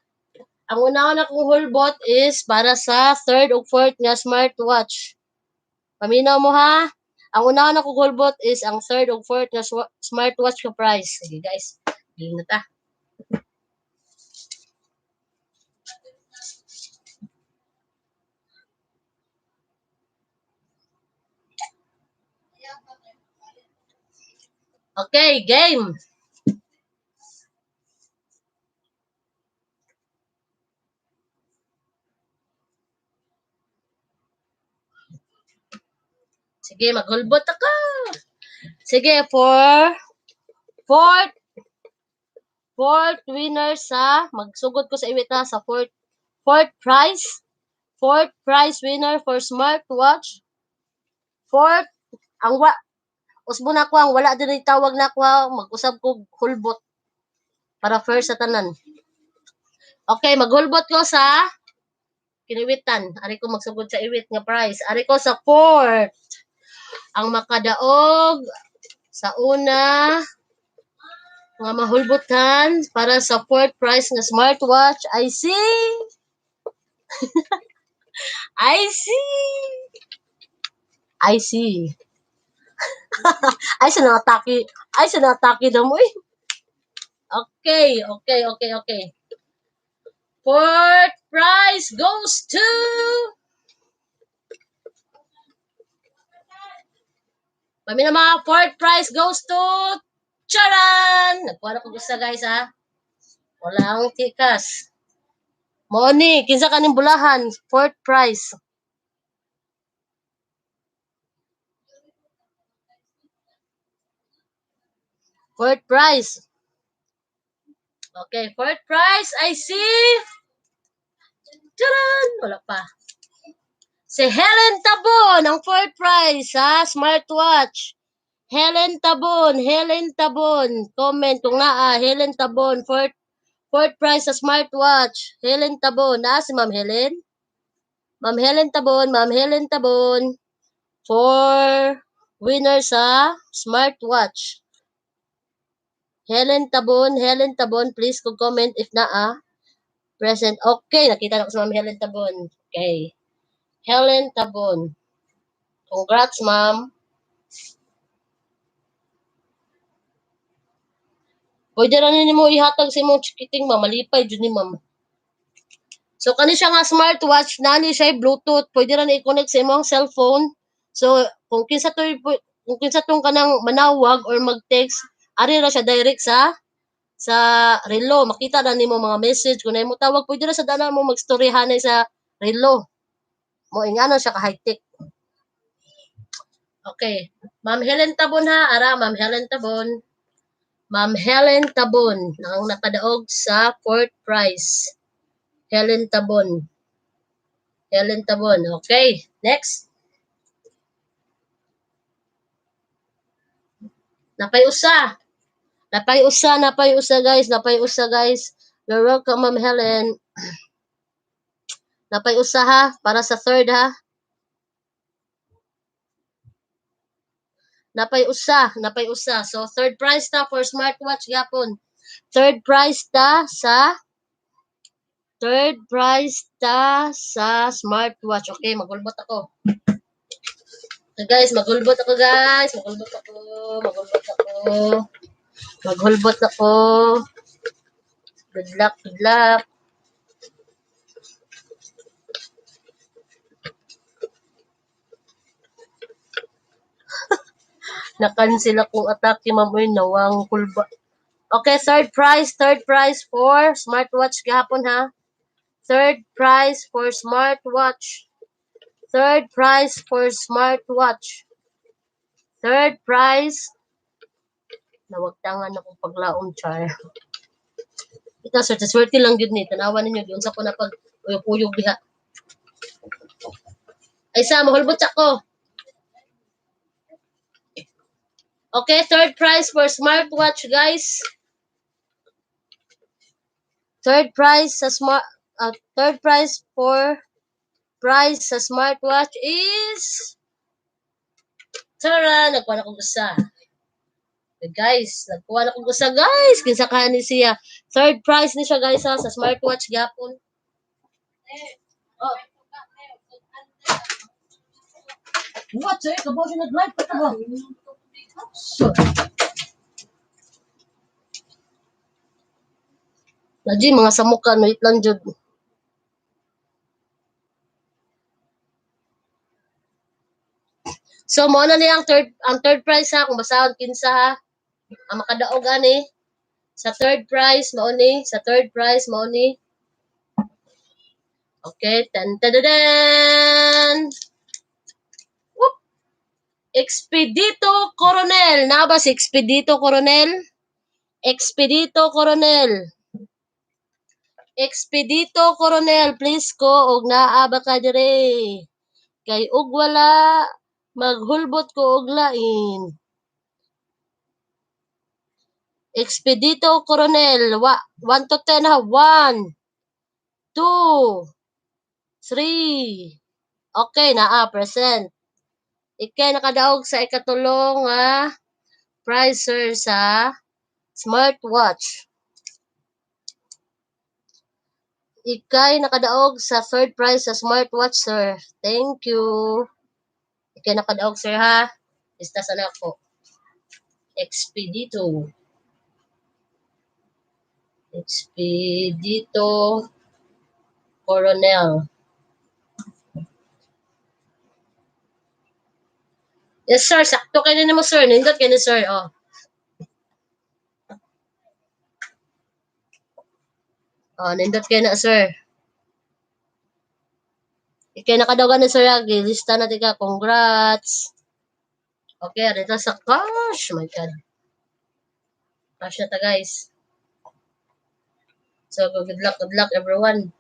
Ang unahon akong hulbot is para sa third og fourth nga smartwatch. Paminaw mo ha. Ang unahon akong hulbot is ang third og fourth nga smartwatch nga prize. Sige guys, game na ta. Okay, game. Sige, maghulbot ako. Sige, for fourth winner sa, magsugod ko sa iwita sa fourth prize. Fourth prize winner for smartwatch. Fourth, ang wa, usbo na ko ang wala din tawag na ako ha, mag-usab ko hulbot para first sa tanan. Okay, maghulbot ko sa kiniwitan. Ari ko magsugod sa iwit nga prize. Ari ko sa fourth. Ang makadaog sa una nga mahulbotan para sa fourth prize nga smartwatch. I see. I see. I see. Ay, sa nataki. Ay, sa nataki na mo eh. Okay, okay, okay, okay. Fourth prize goes to Mami na mga fourth prize goes to Charan! Nagkuha na ko gusto guys ha. Wala akong tikas. Moni, kinsa kaning bulahan? Fourth prize. Fourth prize. Okay, fourth prize, I see. Charan! Wala pa. Si Helen Tabon, ang fourth prize sa smartwatch. Helen Tabon, Helen Tabon. Comment kung naa, Helen Tabon, fourth prize sa smartwatch. Helen Tabon. Naa si Ma'am Helen? Ma'am Helen Tabon, Ma'am Helen Tabon. For winner sa smartwatch. Helen Tabon, Helen Tabon, please kung comment if naa. Present. Okay, nakita na ko si Ma'am Helen Tabon. Okay. Helen Tabon. Congrats, ma'am. Pwede ra nimo ihatag sa imong chikiting, ma'am. Malipay jud ni ma'am. So kani siya nga smartwatch, nani siya Bluetooth, pwede ra ni i-connect sa imong cellphone. So kung kinsa tong kanang manawag or mag-text, ari ra siya direct sa relo, makita ra nimo mga message kung naay motawag, pwede ra sa dana mo magstoryahanay sa relo. Mo ingana siya ka high-tech. Okay. Ma'am Helen Tabon ha, ara Ma'am Helen Tabon. Ma'am Helen Tabon ang nakadaog sa fourth prize. Helen Tabon. Helen Tabon. Okay, next. Napay usa. Napay usa, napay usa guys, napay usa guys. You're welcome, Ma'am Helen. Napay usa ha, para sa third ha. Napay usa, napay usa. So third prize ta for smartwatch gyapon. Third prize ta sa smartwatch. Okay, magulbot ako. So guys, magulbot ako guys. Magulbot ako, magulbot ako. Maghulbot ako. Good luck, good luck. Nakansel akong atake, ma'am. Uy, nawang kulba. Okay, third prize for smartwatch gahapon ha. Third prize for smartwatch. Third prize for smartwatch. Third prize. Nawagtangan akong paglaom, char. Ito, sir, swerte lang yun ni. Tanawan ninyo, yun sa ko na pag uyog-uyog diha. Ay, sa, mahulbot ako. Okay, third prize for smartwatch, guys. Third prize sa smart, third prize for prize sa smartwatch is, tara, nagkuha na kong usa. Okay, guys, nagkuha na kong usa, guys. Kinsa ka ni siya. Third prize ni siya, guys, ha, sa smartwatch gyapon. Oh. What, sir? Kabaw siya nag-live pa ba? So, Naji, mga samukan, wait lang, jud. So, mo na niya ang third prize ha, kung basahon kinsa ha, ang makadaog ani sa third prize mao ni, sa third prize mao ni. Okay, tan tadadan. Whoop. Expedito Coronel. Na ba si Expedito Coronel? Expedito Coronel. Expedito Coronel, please ko og naa ba ka dire? Kay og wala, maghulbot ko og lain. Expedito Coronel, 1 to 10 ha. 1, 2, 3. Okay, naa, present. Ikay nakadaog sa ikatulong nga prize, sir, sa smartwatch. Ikay nakadaog sa third prize sa smartwatch, sir. Thank you. Ikay nakadaog, sir, ha. Lista sa nako. Expedito. Expedito Coronel. Yes, sir. Sakto kayo na mo, sir. Nindot kayo ni sir. Oh. Oh, nindot kayo na, sir. Ikay nakadaogan ni sir. Lista na tika. Congrats. Okay, dito sa cash. My God. Cash na ta, guys. So good luck everyone.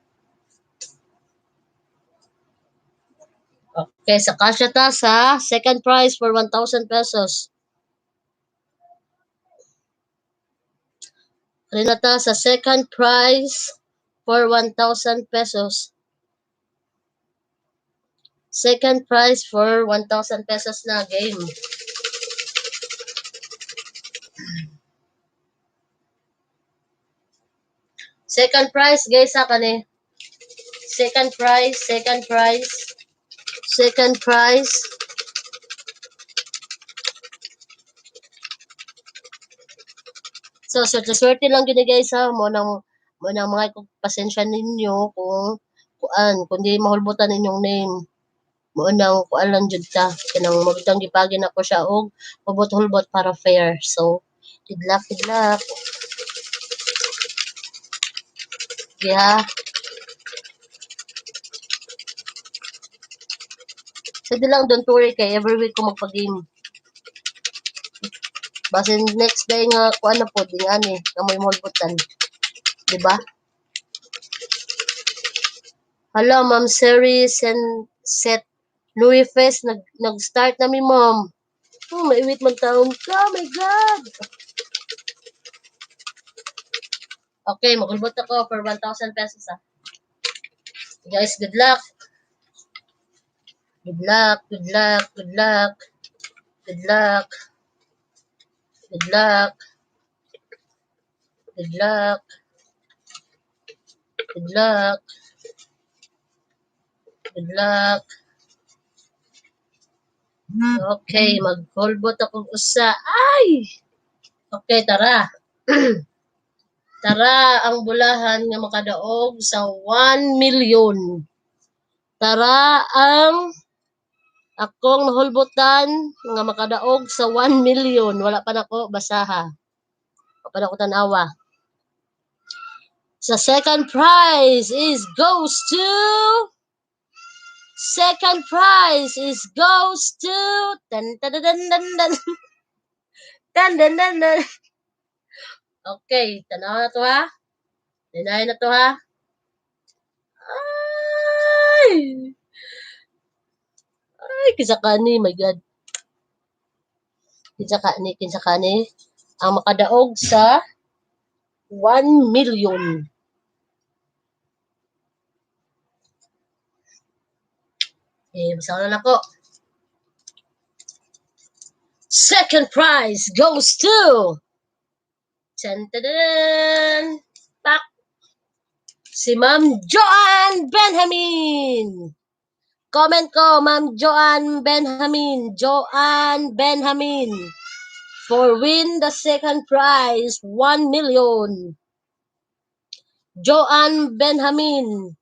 Okay, sa cash na ta sa second prize for 1,000 pesos. Ano na ta sa second prize for 1,000 pesos. Second prize for 1,000 pesos na game. Second prize, guys, ha, kani. Second prize, second prize. Second prize. So, swerte-swerte lang gini, guys, ha. Mo nang mga pasensya ninyo kung kuan, kundi mahulbutan ninyong name. Mo nang kuan lang jud ta. Kanang mabitang gipagin ako siya og hubot-hulbot para fair. So, good luck, good luck. Yeah. Sige lang, don't worry kay every week ko magpa-game. Basin next day nga kuan na po, di nga ni, kamoy mahulbutan. Diba? Hello, Ma'am Seri, sen, set, Louis Fest, nag-start na mi, ma'am. Oh, maiwit man taon ka, oh my God! Okay, maghulbot ako for 1,000 pesos, ha. Guys, good luck. Good luck, good luck, good luck. Good luck. Good luck. Good luck. Good luck. Good luck. Okay, maghulbot akong usa. Ay! Okay, tara. Tara ang bulahan nga makadaog sa 1 million. Tara ang akong nahulbutan nga makadaog sa 1 million. Wala pa nako basaha. Wala pa nako tan-awa. Sa second prize is goes to second prize is goes to tan tan tan tan tan tan tan tan tan. Okay, tanawa na to ha. Tanawa na to ha. Ay! Ay, kinsa kani, my God. Kinsa kani, kinsa kani ang makadaog sa 1 million. Eh, basta na ako. Second prize goes to tan tan tan pak si Ma'am Joanne Benjamin. Comment ko, Ma'am Joanne Benjamin. Joanne Benjamin. For win the second prize, 1 million. Joanne Benjamin.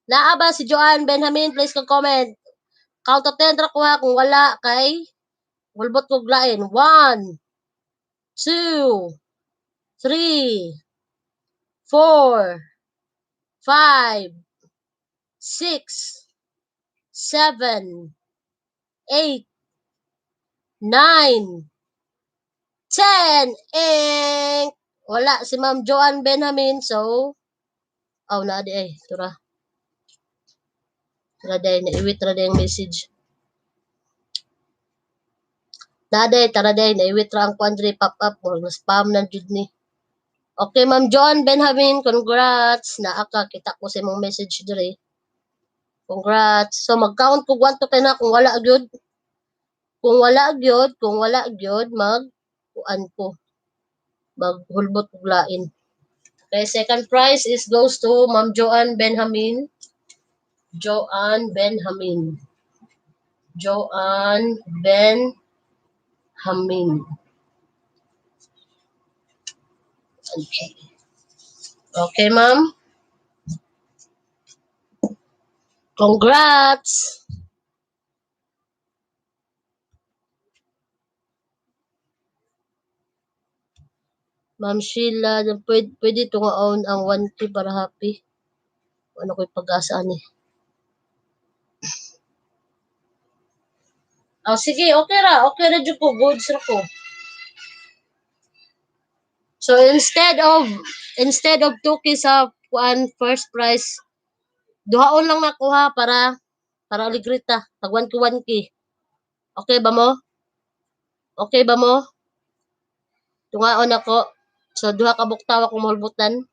Naa ba si Joanne Benjamin? Please ko comment. Count to 10 ra ko ha. Kung wala kay hulbot kog lain. 1, 2, 3, 4, 5, 6, 7, 8, 9, 10. Eh, wala si Ma'am Joanne Benjamin. So, oh, naa di ay. Tura. Tura day, naiwit ra day ang message. Naa day, tara day, naiwit ra ang kuan diri pop up murag na spam na jud ni. Okay, Ma'am Joanne Benjamin, congrats. Naa ka, kita ko sa imong message diri. Congrats. So mag-count ko 1 to 10 na kung wala gyud. Kung wala gyud, kung wala gyud mag kuan ko. Maghulbot og lain. Okay, second prize is goes to Ma'am Joanne Benjamin. Joanne Benjamin. Joanne Benjamin. Okay. Okay, ma'am. Congrats! Ma'am Sheila, pwede tungaon ang 1K para happy. Ano ko'y pag-asa ani? Oh, sige, okay ra. Okay ra jud ko. Goods ra ko. So instead of 2K sa kuan first prize, duhaon lang nakuha para aligrita, tag 1K 1K. Okay ba mo? Okay ba mo? Tungaon ako. So duha ka buktaw akong mahulbutan.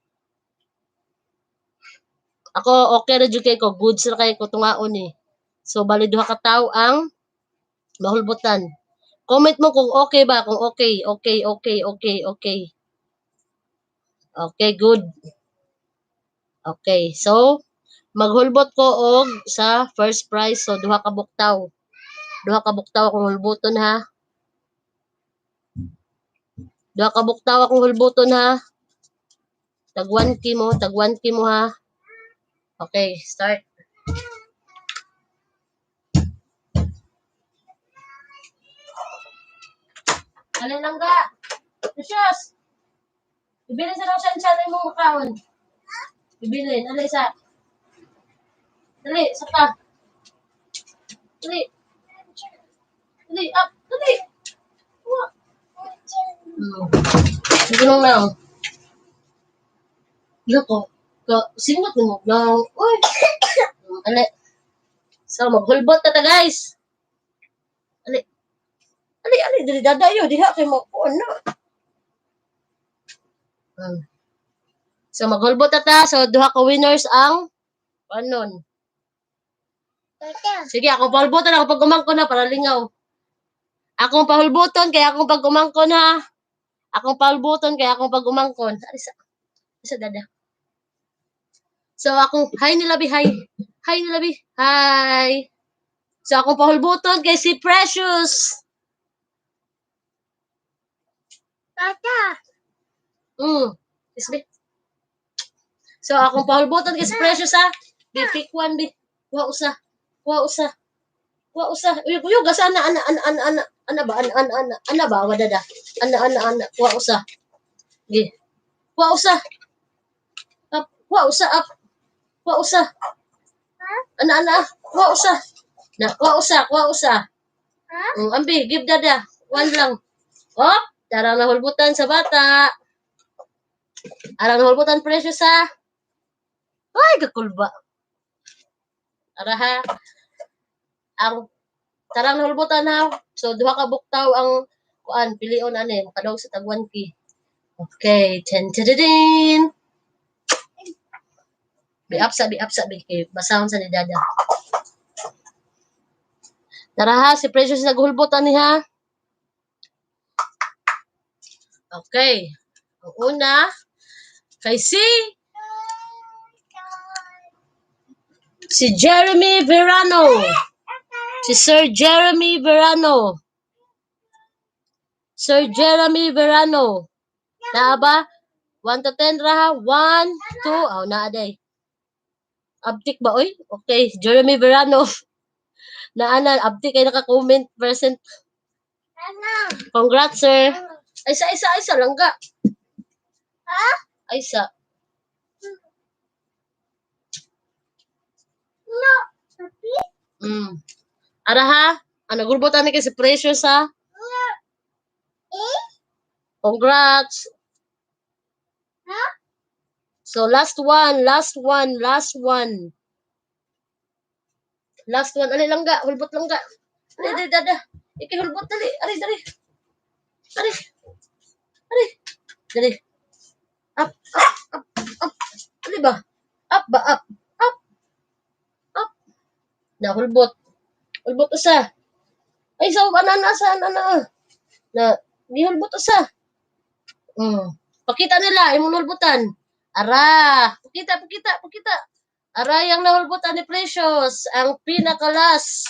Ako okay ra jud kay ko, goods ra kay ko tungaon eh. So bali duha ka tawo ang mahulbutan. Comment mo kung okay ba, kung okay, okay. Okay, good. Okay, so maghulbot ko og sa first prize. So duha ka buktaw. Duha ka buktaw akong hulbuton ha. Duha ka buktaw akong hulbuton ha. Tag 1K mo, tag 1K mo ha. Okay, start. Alin lang ga? Precious! Ibilin sa lang siya mong makaon. Ibilin, alay sa. Dali, sa ka. Dali. Dali, up, dali. Wa. Sige lang lang. Lako, ka, singot mo lang. Uy. Ali. So, maghulbot ta ta, guys. Ali. Ali, ali, dali dadayo diha kay mo ano. So, maghulbot ta ta. So, duha ka winners ang anon. Sige, akong pahulbuton ako pag umangkon na para lingaw. Akong pahulbuton kay akong pag umangkon ha. Akong pahulbuton kay akong pag umangkon. Ali sa dada. So akong hi nila bi, hi. Hi nila bi. Hi. So akong pahulbuton kay si Precious. Tata. Isbi. So akong pahulbuton kay si Precious ha. Bi, pick one bi. Wa usa. Wa usa. Wa usa. Uy, uy, gasa ana ana ana ana ana ana ba ana ana ana ana ba wadada. Ana ana ana wa usa. Gi. Wa usa. Up, wa usa up. Wa usa. Ana ana wa usa. Na wa usa, wa usa. Ambi, give dada. One lang. Oh, tarang nahulbutan sa bata. Arang nahulbutan, Precious ha. Ay, kakulba. Ara ha. Ang tarang nahulbutan ha. So duha ka buktaw ang kuan pilion ani makadawag sa tag 1K. Okay, ten tadadin. Bi up sa bi kay basahon sa ni dada. Tara ha, si Precious naghulbot ani ha. Okay. Ang una kay si Jeremy Verano. Si Sir Jeremy Verano. Sir Jeremy Verano. Naa ba? 1 to 10 ra ha. 1, 2, oh, naa day. Abtik ba oy? Okay, Jeremy Verano. Naa na, abtik kay naka-comment present. Congrats, sir. Ay sa isa ay sa langga. Ha? Ay sa. No. Ara ha. Ang nagulbot ani kay si Precious ha. Eh? Congrats. Ha? So last one, last one, last one. Last one. Ali langga, hulbot langga. Ali, dali, dada. Iki hulbot dali. Ali, dali. Ali. Ali. Dali. Up, up, up, up. Ali ba? Up ba? Up. Up. Up. Na hulbot. Hulbot usa. Ay, so, ana, ana, sa, ana, ana. Na, di hulbot usa. Pakita nila, imong hulbutan. Ara, pakita, pakita, pakita. Aray ang nahulbutan ni Precious, ang pinakalas.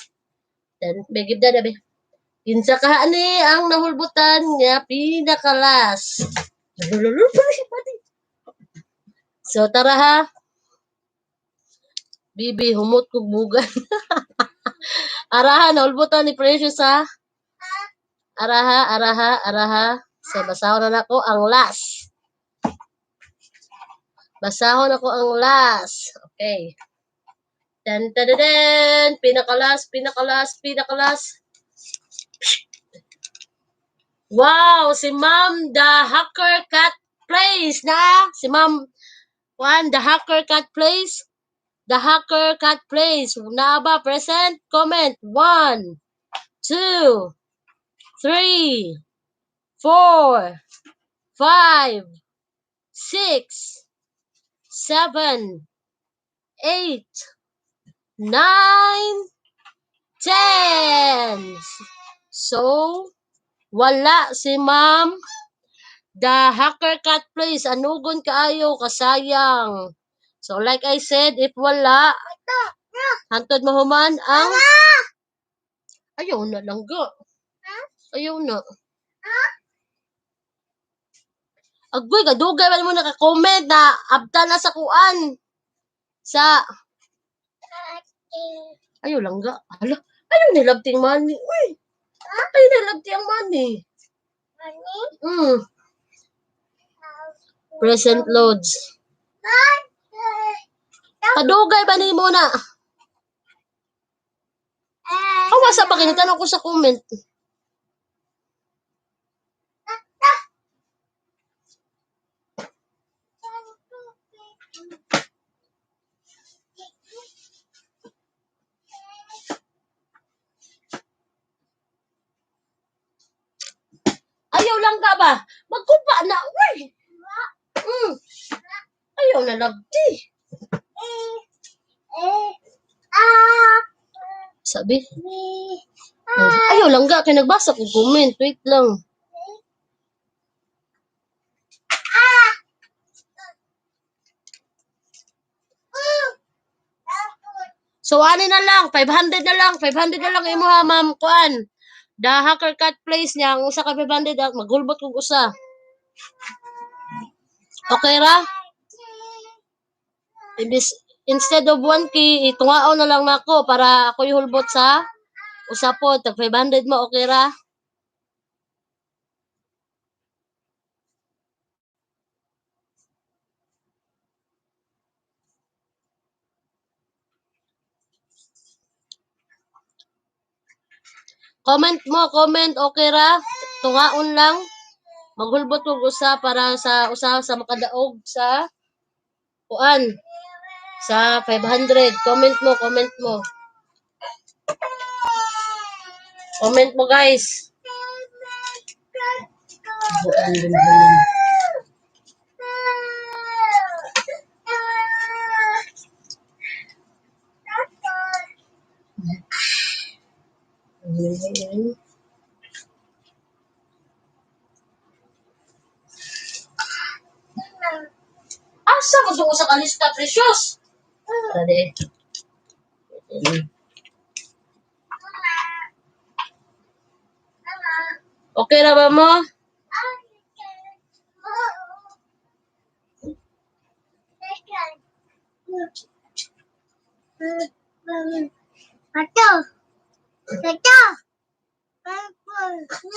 Then, may give na, be. Kinsa ka ni ang nahulbutan nga pinakalas. So tara ha. Bibi, humot kog bugan. Araha, nahulbutan ni Precious ha. Araha, araha, araha. So basahon na nako ang last. Basahon ako ang last. Okay. Dan, dan, dan, dan. Pinakalas, pinakalas, pinakalas. Wow, si Ma'am The Hacker Cat Place na si Ma'am Juan, The Hacker Cat Place. The Hacker Cat Place. Naa ba present? Comment. 1, 2, 3, 4, 5, 6, 7, 8, 9, 10. So, wala si Ma'am The Hacker Cat Place. Anugon kaayo, kasayang. So, like I said, if wala, hantod mahuman ang... Ayaw na lang ga. Ayaw na. Agoy, kadugay man mo naka-comment na abta na sa kuan. Sa... Ayaw lang ga. Hala, ayaw nilabting money. Uy, ayaw nilabting ang money. Present loads. Kadugay ba ni mo na? Kawa sa ba kinitanong ko sa comment. Ayaw lang ka ba? Magkupa na. Uy! Ayaw na labti. Sabi? Ayaw lang ga. Kaya nagbasa ko comment. Wait lang. So, ani na lang. 500 na lang. 500 na lang imo ha, ma'am. Kuan. The Hacker Cat Place niya. Ang usa ka 500. Ah, maghulbot kog usa. Okay ra? Imbis, instead of 1K, itungaon na lang nako para ako'y hulbot sa usa po. Tag 500 mo, okay ra? Comment mo, comment, okay ra? Tungaon lang. Maghulbot og usa para sa usa sa makadaog sa kuan sa 500. Comment mo, comment mo. Comment mo, guys. Buan din bulan. Asa mo dugo sa kalista, Precious? Tara di. Okay ra ba mo?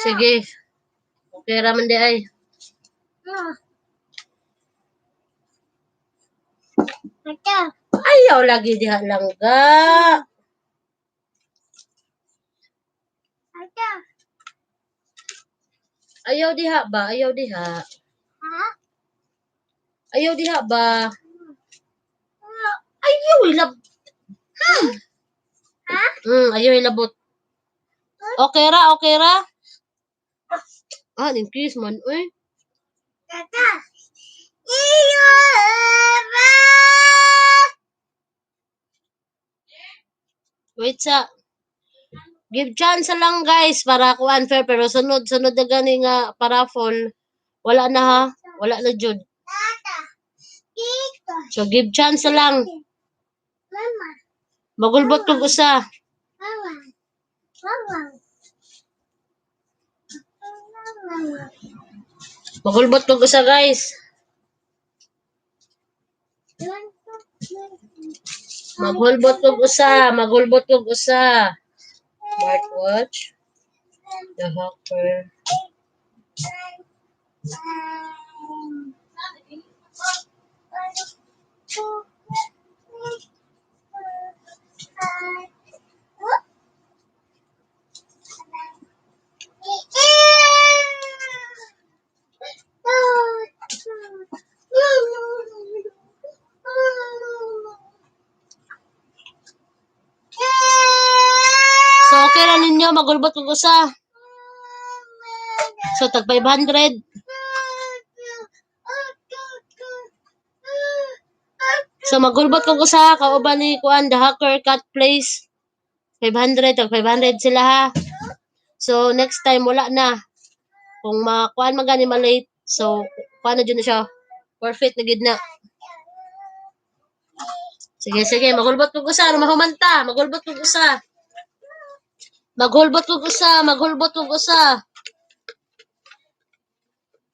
Sige. Okay ra man di ay. Ayaw lagi diha langga. Ayaw diha ba? Ayaw diha. Ayaw diha ba? Ayaw ilab. Ayaw ilabot. Okay ra, okay ra. Ah, increase man oy. Wait sa give chance lang guys para ako unfair pero sunod sunod na gani nga paraffle wala na ha, wala na jud. So give chance lang. Magulbot kog usa. Magulbot kog usa guys. Maghulbot kog usa, maghulbot kog usa. Smartwatch. The Hacker. Sige, magulbot kog usa. So tag 500. So magulbot kog usa kauban ni kuan The Hacker Cat Place. 500, tag 500 sila ha. So next time wala na. Kung makuan man gani ma-late, so kuan na jud na siya. Forfeit na gid na. Sige, sige, magulbot kog usa, mahumanta, magulbot kog usa. Maghulbot kog usa, maghulbot kog usa.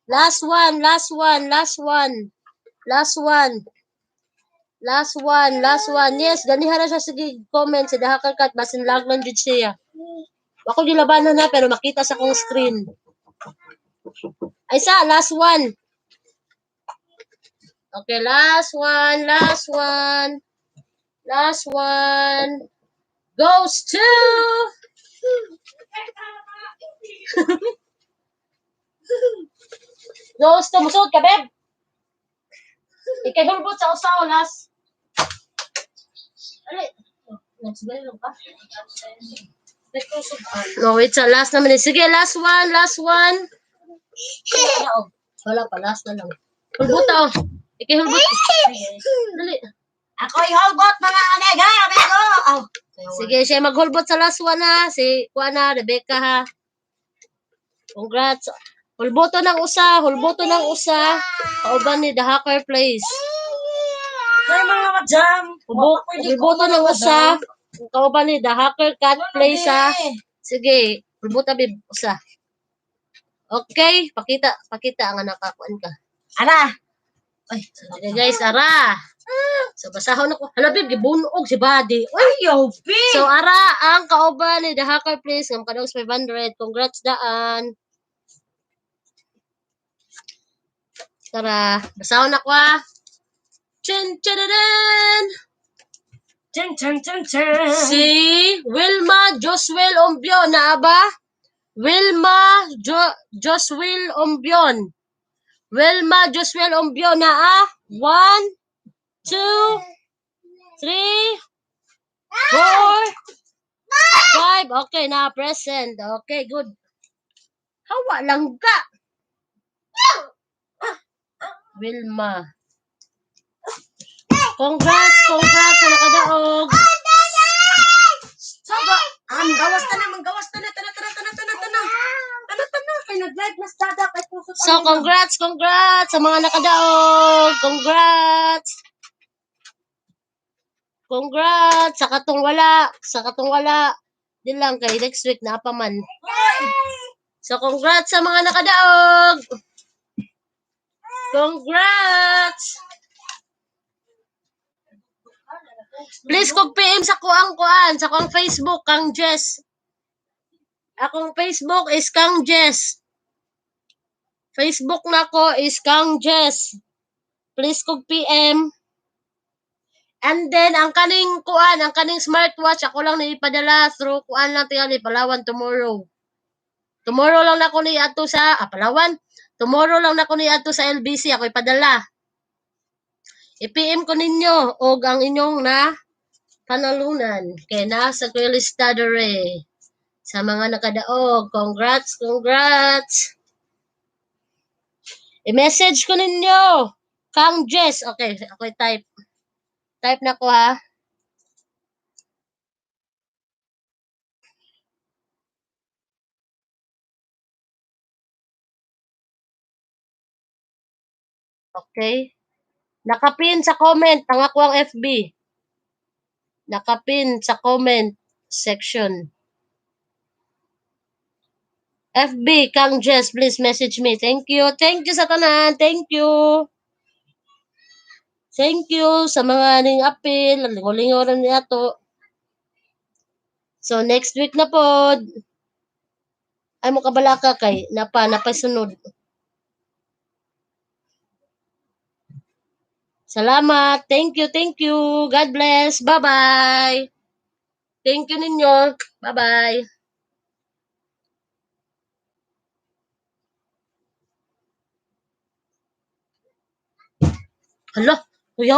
Last one, last one, last one. Last one. Last one, last one. Yes, ganiha ra siya, sige comment si The Hacker Cat basin lag lang jud siya. Ako gilabanan na pero makita sa akong screen. Ay sa last one. Okay, last one, last one. Last one goes to goes to musod ka, beb. Ikay hulbot sa usa o last. Ali. Oh, lang ka. No, wait sa last naman eh. Sige, last one, last one. Wala pa, last na lang. Hulbot oh. Ikay hulbot. Dali. Ako'y holbot mga anega, amigo. Oh. Sige, siya maghulbot sa last one ha. Si kuan na, Rebecca ha. Congrats. Hulboto ng usa, hulboto ng usa. Kauban ni The Hacker Place. Ay, mga madam. Hulboto ng usa. Kauban ni The Hacker Cat Place ha. Sige, hulbota bib usa. Okay, pakita, pakita ang nakakuan ka. Ara. Ay, sige guys, ara. So basahon ako. Hala bib, gibunog si Buddy. Uy, yopi. So ara ang kauban ni The Hacker Place nga makadaog sa 500. Congrats daan. Tara, basahon ako ah. Chin chararan. Chan chan chan chan. Si Wilma Joswell Ombion na ba? Wilma Joswell Ombion. Wilma Joswell Ombion na ah. 1 2 3 4 5. Okay, na present. Okay, good. Hawa lang ka. Wilma. Congrats, congrats sa nakadaog. So, gawas ta na, manggawas ta na, tana, tana, tana, tana, tana. Tana, tana, kay nag-live na sa dada, kay puso. So, congrats, congrats sa mga nakadaog. Congrats. Congrats sa katong wala, sa katong wala. Di lang kay next week na pa man. So, congrats sa mga nakadaog. Congrats. Please kog PM sa kuang kuan, sa kuang Facebook Kang Jess. Akong Facebook is Kang Jess. Facebook nako is Kang Jess. Please kog PM. And then ang kaning kuan, ang kaning smartwatch ako lang ni ipadala through kuan lang tingali Palawan tomorrow. Tomorrow lang nako ni adto sa Palawan. Tomorrow lang nako ni adto sa LBC ako ipadala. I-PM ko ninyo og ang inyong na panalunan kay nasa ko lista dere sa mga nakadaog. Congrats, congrats. I-message ko ninyo. Kang Jess. Okay, ako type. Type na ko ha. Okay. Nakapin sa comment ang ako ang FB. Nakapin sa comment section. FB, Kang Jess, please message me. Thank you. Thank you sa tanan. Thank you. Thank you sa mga ning apil. Lingo-lingo rin niya to. So, next week na pod. Ay mo kabala ka kay napa napasunod. Salamat. Thank you, thank you. God bless. Bye-bye. Thank you ninyo. Bye-bye. Hala.